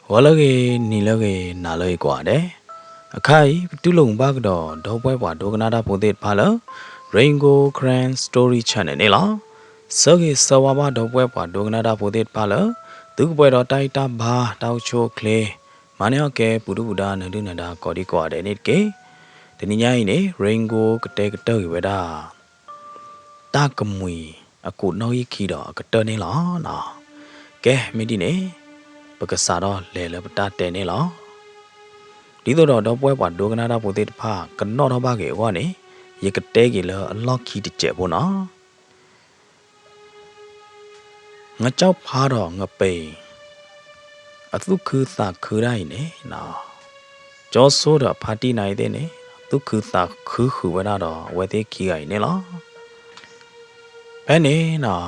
ဂီၤလၢအဂ့ၤ, နံၤလၢအဂ့ၤ, နၤလၢအဂ့ၤကိးဂၤဒဲး. အခါအံၤ ပတူၢ်လိာ်မုာ်ဘၣ်ကဒီး ဒီပုၢ်ဝဲၢ်ပှၤဒိကနၣ်တၢ်ဖိသ့ၣ်တဖၣ်လၢ Rain Gold Karen Story Channel န့ၣ်လီၤ. ဆၢဂ့ၤဆၢဝါဘၣ် ဒီပုၢ်ဝဲၢ်ပှၤဒိကနၣ်တၢ်ဖိသ့ၣ်တဖၣ်လၢ သုကပှဲၤဒီးတၢ်ဂံၢ်တၢ်ဘါ တၢ်အိၣ်ဆူၣ်အိၣ်ချ့, မၤန့ၢ်အီၣ်ကဲ ပူၤဒုၣ်ပူၤဒါ နၢၤဒုၣ်နၢၤဒါ ကိးဒံကိးဂၤဒဲးန့ၣ်တက့ၢ်. တနံၤညါအံၤန့ၣ် Rain Gold ကတဲကတၢၢ်ဂ့ၤဝဲဒၣ် တၢ်ကမှံၤအကူးနီၣ်ဂံၢ်ခံဒီးအကတၢၢ်န့ၣ်လီၤ. ကဲ မ့ၢ်ဒ်န့ၣ် ပကစးထီၣ်လဲၤလၢပတၢ်တဲန့ၣ်လီၤ. ဒ်သိးဒီး ဒီပုၢ်ဝဲၢ်ပှၤဒိကနၣ်တၢ်ဖိသ့ၣ်တဖၣ် ကနီၣ်ထီၣ်ဘၣ်က့ၤအဂီၢ်န့ၣ် ယကတဲက့ၤလၢအလီၢ်ခံတစဲးဖိနီၤ. ငကၠီၣ်ဖါဒီးငပိၤ အသူၣ်ခုသးခုဒၣ်အံၤန့ၣ်, ကၠီဆိဒီးအဖါတံၢ်နၤအံၤသ့ၣ်န့ၣ် သူၣ်ခုသးခုဃုာ်ဝဲဒၣ်ဒီးအဝဲသ့ၣ်ခံဂၤအံၤန့ၣ်လီၤ. ဖဲန့ၣ်နီၤ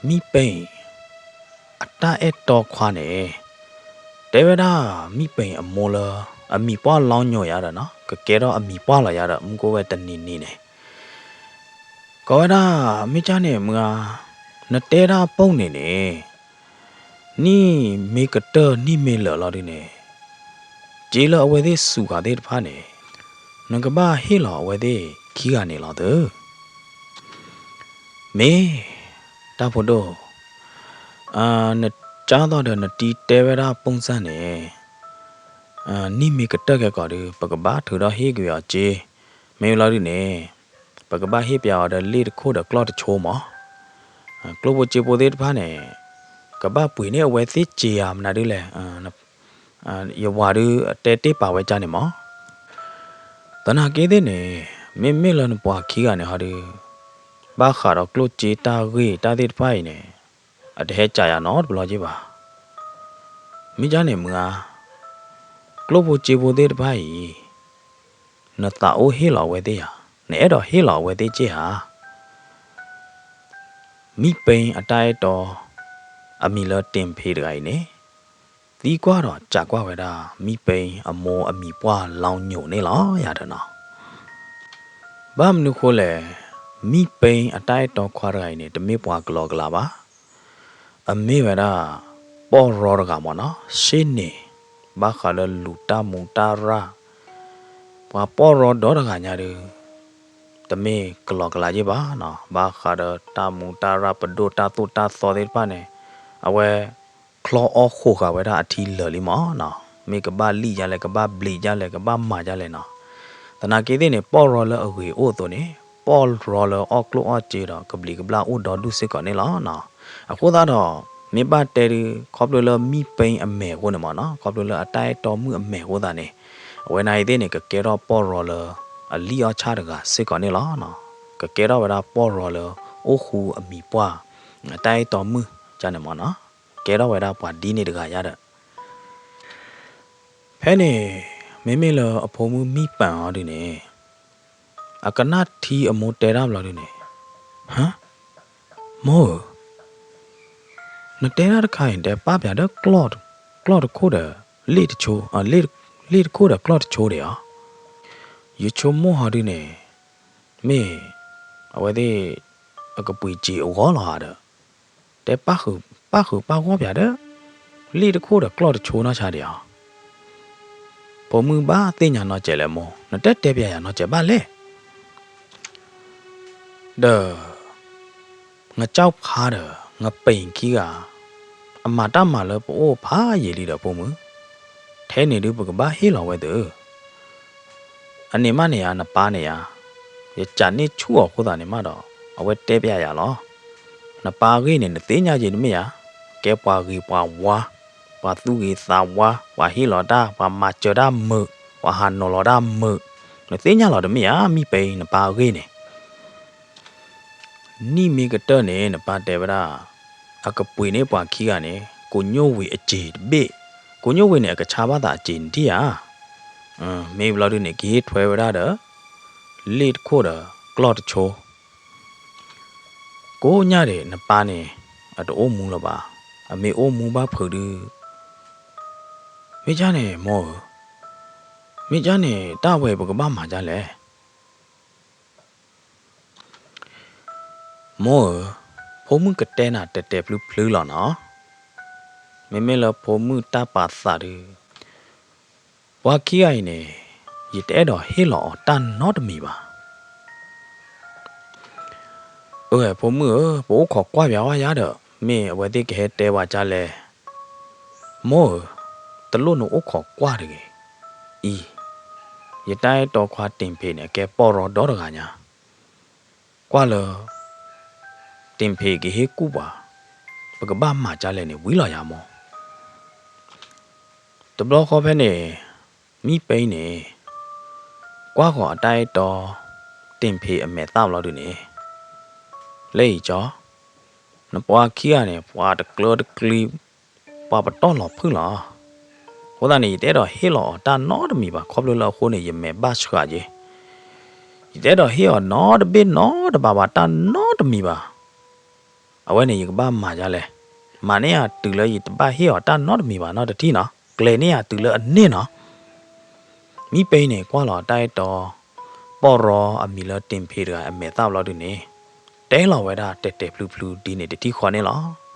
မံပ့ၤ အတၢ်အဲၣ်တီခွါန့ၣ် တဲဝဲဒၣ် မံပ့ၤအမိၢ်လၢ အမံၤပှၢ်လီညိးယၤဒီးနီၤ ကကဲထီၣ်အမံၤပှၢ်လီၤယၤဒီး မူကိးဝဲတနံၤနံၤန့ၣ် ကိးဝဲဒၣ် မ့ၢ်ကၢ်န့ၣ် မုၢ်ဧါ, နတဲဒၣ်အပိၢ်န့ၣ်န့ၣ် နံၣ်မ့ၢ်ကတၢၢ်နံၣ်မ့ၢ်လၢာ်လီၤဒုန့ၣ် စ့လၢအဝဲသ့ၣ်စူၤဃာ်သ့ၣ်တဖၣ်န့ၣ် နကဘၣ်ဟ့ၣ်လီၤအဝဲသ့ၣ်ခံဂၤန့ၣ်လီၤသု. မ့ၢ် တၢ်ဖိဒိၣ်, နကၢ်သိးဒီးနတံၤတဲဝဲဒၣ်ပိၢ်စၢ်န့ၣ် နံၣ်မ့ၢ်ကတၢၢ်ကဲကီးဒီး ပကဘၣ်ထုးထီၣ်ဟ့ၣ်ကွံာ်အီၤစ့, မ့ၢ်လီၤဒုန့ၣ် ပကဘၣ်ဟ့ၣ်ပၠးအီၤဒီးလ့ၣ်တခိၣ်ဒီးကျီၢ်တဆိမး. ကျိၣ်ဖိစ့ဖိသ့ၣ်တဖၣ်န့ၣ် ကဘၣ်ပှ့ၤန့ၢ်အဝဲသ့ၣ်စ့ဧါ မနုၤဒ်လဲၣ်, ယဝၤဒုတဲတ့ၢ်ပာ်ဝဲကၢ်န့ၣ်မး. သနာ်က့သ့ၣ်န့ၣ် မ့မ့ၢ်လၢနပှၤခံဂၤန့ၣ်ဟီဒု ဘၣ်ဃးဒီးကျိၣ်စ့တၢ်ဂ့ၢ်တၢ်သ့ၣ်တဖၣ်အံၤန့ၣ် အတဟဲကၠးယၤနီတဘျီက့ဘၣ်. မ့ၢ်ကၢ်န့ၣ်မုၢ်ဧါ, ကျိၣ်ဖိစ့ဖိသ့ၣ်တဖၣ်အံၤ နသးအိၣ်ဟ့ၣ်လီၤအဝဲသ့ၣ်ဧါ, နအဲၣ်ဒိးဟ့ၣ်လီၤအဝဲသ့ၣ်စ့ဧါ. မံပ့ၤအတၢ်အဲၣ်တီ အမံၤလၢတ့ၢ်ဖ့တဂၤအံၤန့ၣ် သံကွၢ်ဒီးကးကွၢ်ဝဲဒၣ် မံပ့ၤအမိၢ်အမံၤပှၢ်လီညိးန့ၣ်လီၤ ယၤဒီးနီၤ. ဘၣ်မနုၤဃိလဲၣ်, မံပ့ၤအတၢ်အဲၣ်တီခွါတဂၤအံၤန့ၣ် တမ့ၢ်ပှၤကလီကလီဘၣ်. အမ့ၢ်ဝဲဒၣ် ပီၢ်ရီတဂၤမးနီၤ, ရှ့ၣ်န့ၣ် ဘၣ်ဃးလၢလူၤတၢ်မူတၢ်ရၢ်, ပှၤပီၢ်ရီဒီတဂၤညါဒု တမ့ၢ်ကလီကလီက့ဘၣ်နီၤ, ဘၣ်ဃးဒီးတၢ်မူတၢ်ရၢ်ပဒိၣ်တၢ်သိၣ်တၢ်သီသ့ၣ်တဖၣ်န့ၣ် အဝဲ ချီအီၣ်ဃိးဃာ်ဝဲဒၣ်အထံလၢာ်လံမးနီၤ, မ့ၢ်ကဘၣ်လံၣ်ဒ်လဲၣ် ကဘၣ်ဘျံးဒ်လဲၣ် ကဘၣ်မၤဒ်လဲၣ်နီၤ. သနာ်က့သ့ၣ်န့ၣ် ပီၢ်ရီလၢအဂ့ၤအိၣ်အသိးန့ၣ် ပီၢ်ရီလၢအီၣ်ကျိၣ်အီၣ်စ့ဒီး ကဘျံးကဘျၣ်အိၣ်ဒီဒူၣ်စ့ၢ်ကီးန့ၣ်လီၤနီၤ. အဃိသတးဒီး မ့ၢ်ဘၣ်တဲဒု ခီဖျိလၢမံပ့ၤအမဲာ်အဃိန့ၣ်မးနီၤ, ခီဖျိလၢအတၢ်အဲၣ်တီမုၣ်အမဲာ်အဃိသတးန့ၣ် အဝဲန့ၣ်အံၤသ့ၣ်န့ၣ် ကကဲထီၣ်ပီၢ်ရီလၢ အလံၣ်အီၣ်ဆၣ်တဂၤစ့ၢ်ကီးန့ၣ်လီၤနီၤ. ကကဲထီၣ်ဝဲဒၣ်ပီၢ်ရီလၢ အိၣ်ဃူအမံၤပှၢ် အတၢ်အဲၣ်တီမုၣ်ကၢ်န့ၣ်မးနီၤ, ကဲထီၣ်ဝဲဒၣ်ပှၤဒ်န့ၣ်တဂၤယါဒီး ဖဲန့ၣ် မ့မ့ၢ်လၢအဖိမုၣ်မံပ့ၤအီၤဒုန့ၣ် အကနၣ်ထံအမိၢ်တဲတၢ်ဘျီဒုန့ၣ်, ဟါ, မိၢ်ဧၢ, နတဲတၢ်တခါအံၤ နတဲပာ်ပၠးဒီး ကျီၢ်တခိၣ်ဒီး လ့ၣ်တဆိ, လ့ၣ်တခိၣ်ဒီးကျီၢ်တဆိဒံးဧါ. ယဆိကမိၣ်ဟီဒုန့ၣ် မ့ၢ် အဝဲသ့ၣ် အကပှ့ၤစ့အဂီၢ်လီၤဧါဒီး တဲပာ်ဃုာ်ပာ်ဂီၢ်ပၠးဒီး လ့ၣ်တခိၣ်ဒီးကျီၢ်တဆိနီၢ်ဆါဒံးဧါ. ဖိမုၣ်ဘၣ်သ့ၣ်ညါနီတစဲးလဲၣ်မိၢ်, နတဲတဲပၠးယၤနီတစဲးဘၣ်လဲၣ်. ဒီး ငကၠီၣ်ဖါဒီး ငပ့ၤခံဂၤ အမၤတၢ်မၤလၢပအိၣ်ဖးယံာ်လံဒီးဖိမုၣ်, ထဲန့ၣ်ဒုးပကဘၣ်ဟ့ၣ်လီၤဝဲသု. အန့ၣ်မးန့ၣ်ဧါ နပၢ်န့ၣ်ဧါ, ယကးန့ၢ်ဆူၣ်အီၤအဃိသတးန့ၣ်မးဒီး အဝဲတဲပၠးယၤလီၤ. နပၢ်အဂ့ၢ်န့ၣ် နသ့ၣ်ညါက့ၤတမ့ၢ်ဧါ, ကဲပှၤဂ့ၤပှၤဝါ, ပှၤသူၣ်ဂ့ၤသးဝါ, ပှၤဟ့ၣ်လီၤတၢ်, ပှၤမၤစၢၤတၢ်မုာ်, ပှၤဟးနီၤလီၤတၢ်မုာ်, နသ့ၣ်ညါလီၤတမ့ၢ်ဧါ, မံပ့ၤနပၢ်အဂ့ၢ်န့ၣ် နံၣ်မ့ၢ်ကတၢၢ်န့ၣ် နပၢ်တဲဝဲဒၣ် အကပှ့ၤန့ၢ်ပှၤခံဂၤန့ၣ် ကိညိၣ်ဝ့ၤအစ့ၤတဘ့ၣ်, ကိညိၣ်ဝ့ၤန့ၣ် အကဆါဘၣ်သးအစ့ၤနထံၣ်ဧါ. မ့ၢ်ဘျီဒုန့ၣ် ကဟ့ၣ်ထွဲဝဲဒၣ်ဒီး လ့ၣ်တခိၣ်ဒီးကျီၢ်တဆိ, ကိးညါဒံး နပၢ်န့ၣ် အတအိၣ်မူလၢၤဘၣ်, အမ့ၢ်အိၣ်မူဘၣ်ဖုးဒု မ့ၢ်ကၢ်န့ၣ်မိၢ်ဧၢ, မ့ၢ်ကၢ်န့ၣ် တၢ်ဝဲပကဘၣ်မၤဒ်လဲၣ်. မိၢ်ဧၢ, ဖိမုၣ်ကတဲနၤတဲာ်တဲာ်ဖျုးဖျုးလီၤနီၤ. မ့မ့ၢ်လၢဖိမုၣ်တၢ်ပာ်သးဒုး, ပှၤခံဂၤအံၤန့ၣ် ယတအဲၣ်ဒိးဟ့ၣ်လီၤအီၤတၢ်နီတမံၤဘၣ်. အၢ ဖိမုၣ်ဧၢ, ပအိၣ်ခိးကွၢ်ပၠးဝဲယါဒီး မ့ၢ်အဝဲသ့ၣ်ကဟဲတဲဝဲဒ်လဲၣ်. မိၢ်ဧၢ, တလိၣ်နအိၣ်ခိးကွၢ်တဂ့ၤ. အံၤ, ယတၢ်အဲၣ်တီခွါတ့ၢ်ဖံးန့ၣ် အကဲပီၢ်ရီဒီတဂၤညါ, ကွၢ်လၢ တ့ၢ်ဖံးကဟ့ၣ်ကူၣ်ပှၤ, ပကဘၣ်မၤဒ်လဲၣ်န့ၣ်ဝံၤလီၤယၤမိၢ်. တဘျီဃီဖဲန့ၣ် မံပ့န့ၣ် ကွၢ်ဃီၤအတၢ်အဲၣ်တီ တ့ၢ်ဖံးအမဲာ်သၣ်ဘျီဒုန့ၣ်, လၢအံၤကၠီ, နပှၤခံဂၤန့ၣ် ပှၤတကျၢတကျံ, ပှၤပတီၢ်လီၤဖုၣ်လီၤ. အဃိသတးန့ၣ် ယတအဲၣ်ဒိးဟ့ၣ်လီၤအီၤတၢ်နီတမံၤဘၣ် ခီဖျိလၢအဃိန့ၣ် ယမဲာ်ဘၣ်ဆှးက့ၤ. ယတအဲၣ်ဒိးဟ့ၣ်အီၤနီတဘ့ၣ်နီတဘးဘၣ် တၢ်နီတမံၤဘၣ်. အဝဲန့ၣ်ယကဘၣ်မၤဒ်လဲၣ်. မၤန့ၢ်ယၤတုၤလၢယတဘၣ်ဟ့ၣ်အီၤတၢ်နီတမံၤဘၣ်နီတထံၣ်နီၤ, ကျဲၤန့ၢ်ယၤတုၤလၢအန့ၢ်နီၤ. မံပ့န့ၣ် ကွၢ်လီၤတၢ်အဲၣ်တီ ပီၢ်ရီအမံၤလၢတ့ၢ်ဖံးတဂၤအမဲာ်သၣ်ဘျီဒုန့ၣ်, တဲလီၤဝဲဒၣ်တဲာ်တဲာ်ဖျုးဖျုးဒ်န့ၣ်တထံၣ်ဃီန့ၣ်လီၤ.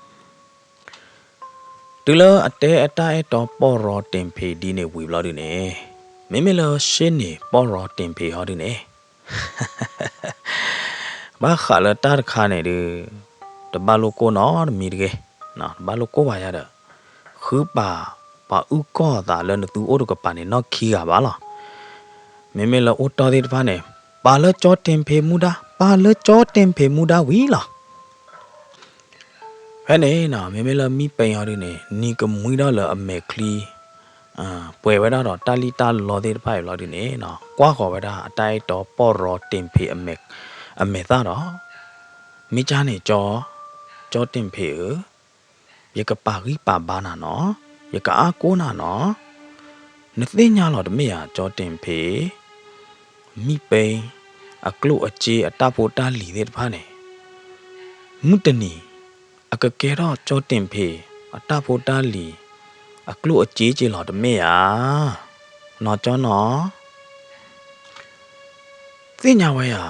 တုၤလၢအတဲအတၢ်အဲၣ်တီပီၢ်ရီတ့ၢ်ဖံးဒ်န့ၣ်ဝံၤဘျီဒုန့ၣ်, မ့မ့ၢ်လၢရှ့န့ၣ်ပီၢ်ရီတ့ၢ်ဖံးဟီဒုန့ၣ် ဘၣ်ဃးလၢတၢ်တခါန့ၣ်ဒုး, တဘၣ်လိၣ်ကိၢ်နီတမံၤတဂ့ၤ, တဘၣ်လိၣ်ကိၢ်ဘၣ်ယၤဒီး, ဃုပာ်ပှၤအုၣ်ကီၢ်အသးလၢနသုအိၣ်တကပၤန့ၣ်နီၢ်ခံဂၤဘၣ်လီၤ. မ့မ့ၢ်လၢအိၣ်တီၢ်သ့ၣ်တဖၣ်န့ၣ်, ပာ်လၢကၠီတ့ၢ်ဖံးမူဒါ, ပာ်လၢကၠီတ့ၢ်ဖံးမူဒါဝံၤလီၤ. ဖဲန့ၣ်နီၤ မ့မ့ၢ်လၢမံပ့အီၤဒုန့ၣ် နံၤကမှံထီၣ်လၢအမဲာ်ချံ, ပှဲၤဝဲဒၣ်ဒီးတၢ်လံၣ်တၢ်လီသ့ၣ်တဖၣ်အံၤဘျီဒုန့ၣ်နီၤ ကွၢ်ဃီၤဝဲဒၣ်အတၢ်အဲၣ်တီပီၢ်ရီတ့ၢ်ဖံးအမဲာ်သၣ်ဒီး, မ့ၢ်ကၢ်န့ၣ်ကၠီ, ကၠီတ့ၢ်ဖံးဧၢ, ယကပာ်ဂံၢ်ပာ်ဘါနၤနီၤ, ယကအါကိးနၤနီၤ, နသ့ၣ်ညါလီၤတမ့ၢ်ဧါ ကၠီတ့ၢ်ဖံး, မံပ့, အကျိၣ်အစ့အတၢ်ဖိတၢ်လံၤသ့ၣ်တဖၣ်န့ၣ်, မုၢ်တနံၤ, အကကဲထီၣ်ကၠီတ့ၢ်ဖံး, အတၢ်ဖိတၢ်လံၤ, အကျိၣ်အစ့က့ၤလီၤတမ့ၢ်ဧါ, နီၤကၠီနီၤ. သ့ၣ်ညါဝဲယၤ,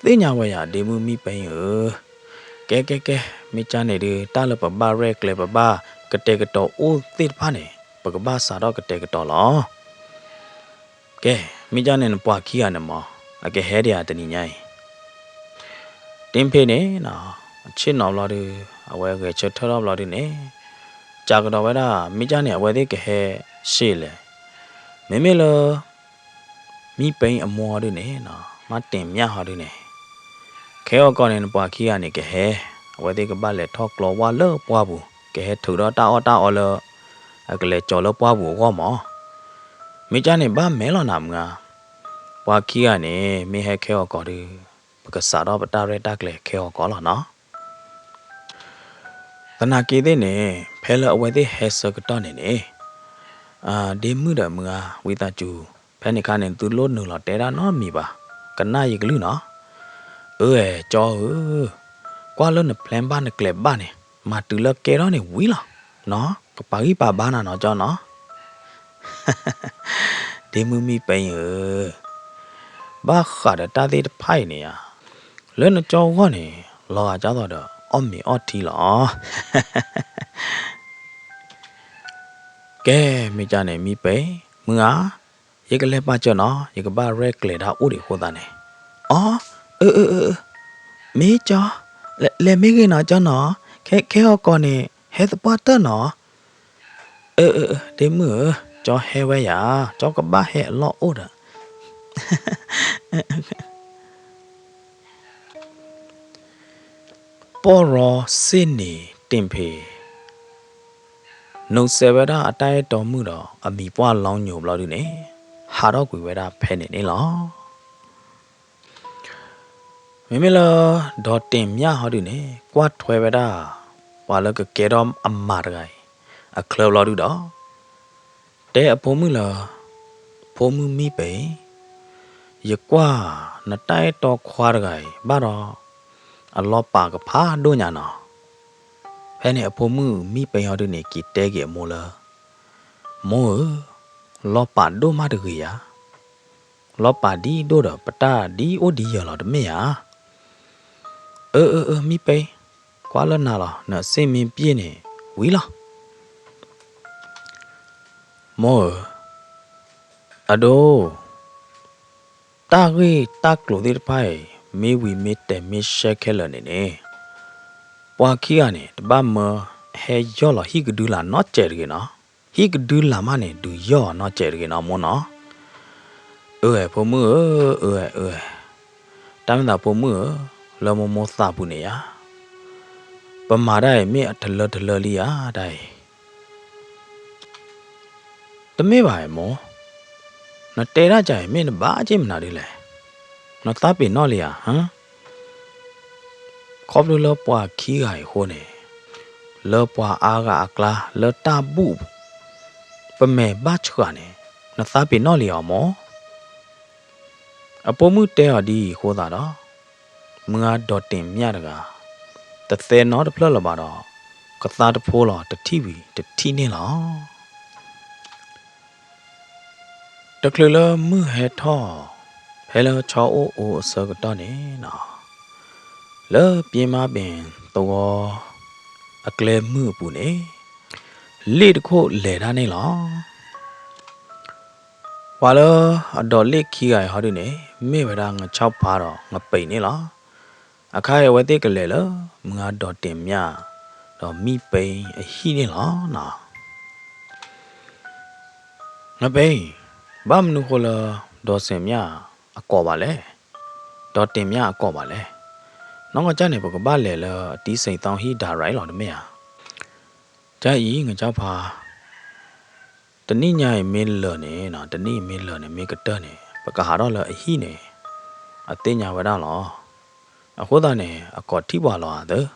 သ့ၣ်ညါဝဲယၤ ဒ့မုၣ်မံပ့ဧၢ, ကဲကဲကဲ, မ့ၢ်ကၢ်န့ၣ်ဒုး တၢ်လၢပဘၣ်ရဲၣ်ကျဲၤ ပဘၣ်ကတဲာ်ကတီၤအိၣ်သ့ၣ်တဖၣ်န့ၣ် ပကဘၣ်စးထီၣ်ကတဲာ်ကတီၤလီၤ. ကဲ, မ့ၢ်ကၢ်န့ၣ်နပှၤခံဂၤန့ၣ်မး, အကဟဲဒံးဧါတနံၤညါအံၤ, တ့ၢ်ဖံးန့ၣ်နီၤ, အဆ့ၣ်နီၤဘျီဒုး, အဝဲဂဲၤဆၢထၢၣ်ထီၣ်ဘျီဒုးန့ၣ်, ကးကဒီးဝဲဒၣ် မ့ၢ်ကၢ်န့ၣ် အဝဲသ့ၣ်ကဟဲရှ့လဲၣ်, မ့မ့ၢ်လၢ မံပ့အမိၢ်ဟီဒုန့ၣ်, မါတ့ၢ်မၠၣ်ဟီဒုန့ၣ်, ခဲအံၤကီးန့ၣ် နပှၤခံဂၤန့ၣ်ကဟဲ, အဝဲသ့ၣ်ကဘၣ်လဲၤထီၣ်ကျီဝါလၢပှၢ်ပူၤ, ကဟဲထုးဒီးတၢ်အီၣ်တၢ်အီလၢ အကလဲၤကၠီၤလၢပှၢ်ပူၤအဂီၢ်မး. မ့ၢ်ကၢ်န့ၣ် ဘၣ်မဲာ်လီၤနၤမုၢ်ဧါ, ပှၤခံဂၤန့ၣ် မ့ၢ်ဟဲခဲအံၤကီးဒုး, ပကစးထီၣ်ပတၢ်ရဲၣ်တၢ်ကျဲၤခဲအံၤကီးလီၤနီၤ. သနာ်က့သ့ၣ်န့ၣ် ဖဲလၢအဝဲသ့ၣ်ဟဲဆၢကတီၢ်န့ၣ်န့ၣ်, ဒ့မုၣ်ဒီးမုၢ်ဧါ, ဝံသးစူၤ, ဖဲန့ၣ်ခါန့ၣ် သုလိၣ်နုာ်လီၤတဲဒၣ်နီတမံၤဘၣ်, ကနၣ်ယကလုၢ်နီၤ. အၢ အဲၣ်ကၠီဧၢ, ကွၢ်လၢန plan ဘၣ်နကျဲၤဘၣ်န့ၣ်, မၤတုၤလၢကဲထီၣ်န့ၣ်ဝံၤလီၤ, နီၤ, ကပာ်ဂံၢ်ပာ်ဘါနၤနီၤကၠီနီၤ. ဒ့မုၣ်မံပ့ဧၢ, ဘၣ်ဃးဒီးတၢ်သ့ၣ်တဖၣ်အံၤန့ၣ်ဧါ, လၢနကၠီဂီၢ်န့ၣ် လီၤဂာ်ဒ်သိးဒီး အီၣ်မ့ၤအီထံလီၤ. ကဲ, မ့ၢ်ကၢ်န့ၣ် မံပ့, မုၢ်ဧါ, ယကလဲၤပာ်စၢၤနီၤ, ယကဘၣ်ရဲၣ်ကျဲၤတၢ်အိၣ်ဒံးအဃိသတးန့ၣ်. အီ, အၢ အၢ အၢ အၢ, မ့ၢ်ကၠီ, လဲၤမ့ၢ်ဂ့ၤနီၤကၠီနီၤ, ခဲအံၤကီးန့ၣ် ဟဲသပှၢ်တၢၢ်နီၤ. အၢ အၢ အၢ ဒ့မုၣ်ဧၢ, ကၠီဟဲဝဲယၤ, ကၠီကဘၣ်ဟဲအလီၢ်အိၣ်ဒီး ပီၢ်ရီစ့ၣ်န့ၣ်တ့ၢ်ဖံး, နုာ်စဲးဝဲဒၣ်အတၢ်အဲၣ်တီမုၣ်ဒီး အမံၤပှၢ်လီညိးဘျီဒုန့ၣ်, ဟးထီၣ်ကွံာ်ဝဲဒၣ်ဖဲန့ၣ်န့ၣ်လီၤ. မ့မ့ၢ်လၢ ဒီးတ့ၢ်မၠၣ်ဟီဒုန့ၣ် ကွၢ်ထွဲဝဲဒၣ် ပှၤလၢကကဲထီၣ်အမါတဂၤအံၤ အချၢဘျီဒုဒီး တဲအဖိမုၣ်လၢ ဖိမုၣ်မံပ့ၤ, ယကွၢ်နတၢ်အဲၣ်တီခွါတဂၤအံၤ ဘၣ်ဒီး အလီၤပာ်ကဖးဒိၣ်ညါနီၤ. ဖဲန့ၣ်အဖိမုၣ်မံပ့ၤဟီဒုန့ၣ် က့ၤတဲက့ၤအမိၢ်လၢ မိၢ်ဧၢ, လီၤပာ်ဒိၣ်မးတဂ့ၤယၤ, လီၤပာ်ဒ်ဒိၣ်ဒီး ပတၢ်ဒ်အိၣ်ဒ်ယၢၤလီၤတမ့ၢ်ဧါ. အၢ အၢ အၢ မံပ့ၤ, ကွၢ်လၢနၤလီၤ, နစ့ၣ်မ့ၢ်ပျဲၢ်န့ၣ် ဝံၤလီၤ. မိၢ်ဧၢ, အဒိ, တၢ်ဂ့ၢ်တၢ်ကျိၤသ့ၣ်တဖၣ်အံၤ မ့ၢ်ဝံၤမ့ၢ်တဲာ်မ့ၢ်ရှဲခဲလၢာ်န့ၣ်န့ၣ်, ပှၤခံဂၤန့ၣ် တဘၣ်မၢဟဲယီၢ်လီၤဟံၣ်ကဒုလာ်နီတစဲးတဂ့ၤနီၤ. ဟံၣ်ကဒုလာ်မးန့ၣ် ဒုးယီၢ်အီၤနီတစဲးတဂ့ၤနီၤ မိၢ်နီၤ. အၢ ဖိမုၣ်ဧၢ, အၢ အၢ, တၢ်မ့ၢ်သးဖိမုၣ်ဧၢ, လၢမိၢ်မိၢ်သးပူၤန့ၣ်ယါ, ပမၤတၢ်အံၤမ့ၢ်အတလၢတလၢလံဧါ တၢ်အံၤ တမ့ၢ်ဘၣ်အံၤမိၢ်, နတဲဒၣ်ကၢ်အံၤ မ့ၢ်နဘၣ်က့ၢ်မနုၤဒ်လဲၣ်. နသးပ့ၤနီၣ်လံဧါ ဟါ. ခီဖျိလၢပှၤခံဂၤအံၤအဃိန့ၣ်, လၢပှၤအါဂၤအကျါ လၢတၢ်ဘူၣ် ပမဲာ်ဘၣ်ဆှးန့ၣ်, နသးပ့ၤနီၣ်လံဧါမိၢ်. အပိာ်မုၣ်တဲအီၤဒ်အံၤအဃိသတးဒီး, မုၢ်ဂၤဒီးတ့ၢ်မၠၣ်တဂၤ တသဲနီတဖျၢၣ်လၢၤဘၣ်ဒီး, ကသါတဖိလီၤ တထံၣ်ဝံၤတထံၣ်န့ၣ်လီၤ. တချုးလၢမုၢ်ဟဲထီၣ်, ဖဲလၢဆီအိၣ်အိအဆၢကတီၢ်န့ၣ်နီၤ, လၢပျ့ၤမါဘ့ၣ်သဝီအကျဲမုၢ်အပူၤန့ၣ်, လ့ၣ်တခိၣ်လဲၤတၢ်န့ၣ်လီၤ. ပှၤလၢအဒိးလ့ၣ်ခံဂၤအံၤဟီဒုန့ၣ် မ့ၢ်ဝဲဒၣ်ငါဆီဖါဒီးငပ့ၤန့ၣ်လီၤ. အခါအံၤအဝဲသ့ၣ်ကလဲၤလၢ မုၢ်ဂၤဒီးတ့ၢ်မၠၣ် ဒီးမံပ့အဟံၣ်န့ၣ်လီၤနီၤ. ငပ့ၤ, ဘၣ်မနုၤဃိလၢ ဒီးစ့ၣ်မၠၣ်အကိးဘၣ်လဲၣ်, ဒီးတ့ၢ်မၠၣ်အကိးဘၣ်လဲၣ်. နီၢ်ကီၢ်ကၢ်န့ၣ် ပကဘၣ်လဲၤလၢအတံၤစ့ၣ်သီဟံၣ် direct လီၤတမ့ၢ်ဧါ. ကၢ်အံၤ ငါဆီဖါ တနံၣ်ညါအံၤမ့ၢ်လၢာ်န့ၣ်, တနံၣ်အံၤမ့ၢ်လၢာ်န့ၣ် မ့ၢ်ကတၢၢ်န့ၣ် ပကဟးထီၣ်လၢအဟံၣ်န့ၣ် အသ့ၣ်ညါဝဲဒၣ်လီၤ. အဃိသတးန့ၣ် အကိးထံၣ်ပှၤလီၤဧါသၢ.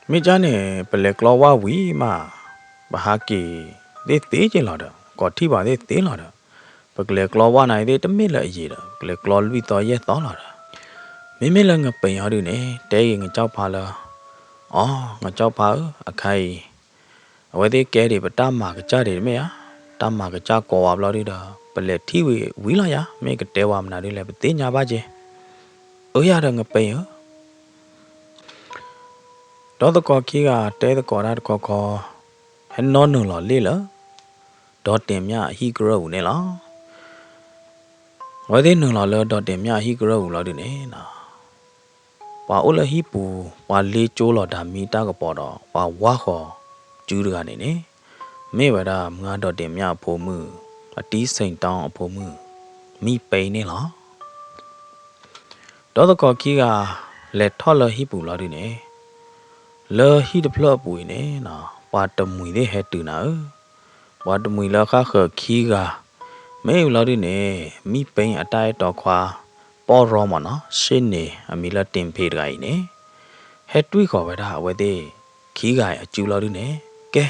မ့ၢ်ကၢ်န့ၣ် ပလဲၤကျီဝၢ်ဝံၤမး, ပဟးက့ၤသ့ၣ်သ့က့ၤလီၤဒီး ကိးထံၣ်ပှၤသ့ၣ်သ့လီၤဒီး, ပကလဲၤကျီဝၢ်နၤအံၤသ့ၣ်တမ့ၢ်လၢအယံာ်ဒီး ပကလဲၤကျီလွံၢ်သီယဲၢ်သီလီၤဒီး, မ့မ့ၢ်လၢငပ့ၤဟီဒုန့ၣ် တဲဂ့ၤငါဆီဖါလၢ, အိ, ငါဆီဖါဧၢ, အခါအံၤ အဝဲသ့ၣ်ကဲဒံးပတၢ်မၤကစၢ်ဒံးတမ့ၢ်ဧါ, တၢ်မၤကစၢ်ကိးဝဲဘျီဒုဒီး ပလဲၤထံၣ်ဝံၤဝံၤလီၤယါ, မ့ၢ်ကတဲဝဲမနုၤဒ်လဲၣ် ပသ့ၣ်ညါဘၣ်က့ၤ. အၢယၤဒီးငပ့ၤဧၢ. ဒီးသကိးခံဂၤတဲသကိးတၢ်တခီခီ, ဟဲနီၢ်နုာ်လီၤလ့ၣ်လၢ ဒီးတ့ၢ်မၠၣ်အဟံၣ်ကရၢၢ်ပူၤန့ၣ်လီၤ. အဝဲသ့ၣ်နုာ်လီၤလၢဒီးတ့ၢ်မၠၣ်အဟံၣ်ကရၢၢ်ပူၤလီၤဒုန့ၣ်, ပှၤအိၣ်လၢဟံၣ်ပူၤ ပှၤလ့ကၠိလီၤတၢ်မံတၢ်ကပီၤဒီး ပှၤဝါဃီၤစုတဂၤန့ၣ်န့ၣ်, မ့ၢ်ဝဲဒၣ်မုၢ်ဂၤဒီးတ့ၢ်မၠၣ်အဖိမုၣ်, အတံၤစ့ၣ်တီအဖိမုၣ်, မံပ့ၤန့ၣ်လီၤ. ဒီးသကိးခံဂၤ လဲၤထီၣ်လၢဟံၣ်ပူၤလီၤဒုန့ၣ်, လၢဟံၣ်တဖျၢၣ်အပူၤအံၤန့ၣ်, ပှၤတမှံၤသ့ၣ်ဟဲတုၤနၤဧၢ. ပှၤတမှံၤလၢဃၣ်ဃၢၤခံဂၤ, မ့ၢ်ဝံၤလီၤဒုန့ၣ်, မံပ့ၤအတၢ်အဲၣ်တီခွါ, ပီၢ်ရီမ့ၢ်နီၤ, ရှ့ၣ်န့ၣ် အမံၤလၢတ့ၢ်ဖ့းတဂၤအံၤန့ၣ်, ဟဲတွံၢ်ဃီၤဝဲဒၣ်အဝဲသ့ၣ်ခံဂၤအံၤအစုလီၤဒုန့ၣ်, ကဲ,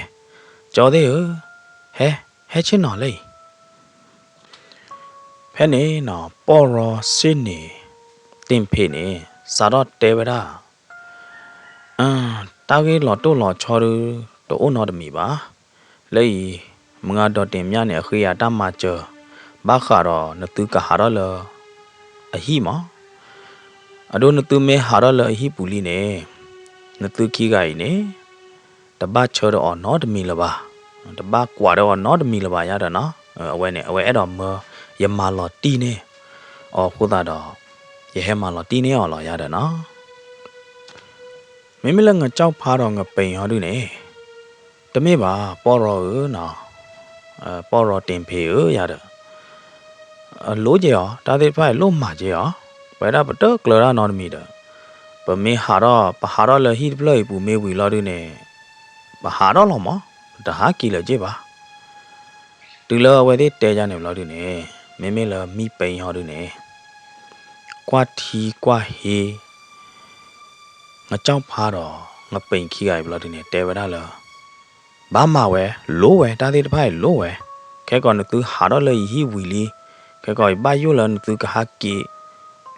ကၠီသ့ၣ်ဧၢ, ဟဲ, ဟဲဆ့ၣ်နီၤလၢအံၤ ဖဲန့ၣ်နီၤ ပီၢ်ရီရှ့ၣ်န့ၣ် တ့ၢ်ဖ့းန့ၣ် စးထီၣ်တဲဝဲဒၣ်, တၢ်ဂ့ၢ်လီၤတိၢ်လီၤဆီဒု တအိၣ်နီတမံၤဘၣ်. လၢအံၤ မုၢ်ဂၤဒီးတ့ၢ်မၠၣ်န့ၣ် အဃ့ယၤတၢ်မၤစၢၤ ဘၣ်ဃးဒီးနသုကဟးထီၣ်လၢအဟံၣ်မး. အဒိနသုမ့ၢ်ဟးထီၣ်လၢအဟံၣ်ပူၤလံန့ၣ် နသုခံဂၤအံၤန့ၣ် တဘၣ်ဆၢဒီးအီၤနီတမံၤလၢၤဘၣ်, တဘၣ်ကွၢ်ဒီးအီၤနီတမံၤလၢၤဘၣ်ယၤဒီးနီၤ. အဝဲန့ၣ် အဝဲအဲၣ်ဒိးမၢယမၤလီၤတံၢ်န့ၢ်အီၤအဃိသတးဒီး ယဟဲမၤလီၤတံၢ်န့ၢ်အီၤလီၤယၤဒီးနီၤ. မ့မ့ၢ်လၢငါကၠီၣ်ဖါဒီးငပ့ၤဟီဒုန့ၣ်, တမ့ၢ်ဘၣ် ပီၢ်ရီဧၢ, ပီၢ်ရီတ့ၢ်ဖ့းဧၢယၤဒီး လိၣ်က့ၤအီၤ, တၢ်သ့ၣ်တဖၣ်အံၤလိၣ်မၤက့ၤအီၤ, ပဝဲဒၣ်ပတကျၢၤတၢ်နီတမံၤဒီး, ပမ့ၢ်ဟးထီၣ် ပဟးထီၣ်လၢဟံၣ်တဖျၢၣ်အံၤပူၤမ့ၢ်ဝံၤလီၤဒုန့ၣ်, ပဟးထီၣ်လီၤမး, ပတဟးက့ၤလၢၤက့ၤဘၣ်. တုၤလၢအဝဲသ့ၣ်တဲယၤန့ၣ်ဘျီဒုန့ၣ်, မ့မ့ၢ်လၢမံပ့ၤဟီဒုန့ၣ်, ကွၢ်ထံကွၢ်ဟ့ ငါကၠီၣ်ဖါဒီးငပ့ၤခံဂၤအံၤဘျီဒုန့ၣ် တဲဝဲဒၣ်လၢ ဘၣ်မၤဝဲ, လိၣ်ဝဲ, တၢ်သ့ၣ်တဖၣ်အံၤလိၣ်ဝဲ, ခဲကီးနသုဟးထီၣ်လၢယဟံၣ်ဝံၤလံ, ခဲကီးယဘၣ်ယိၣ်လၢနသုကဟးက့ၤ,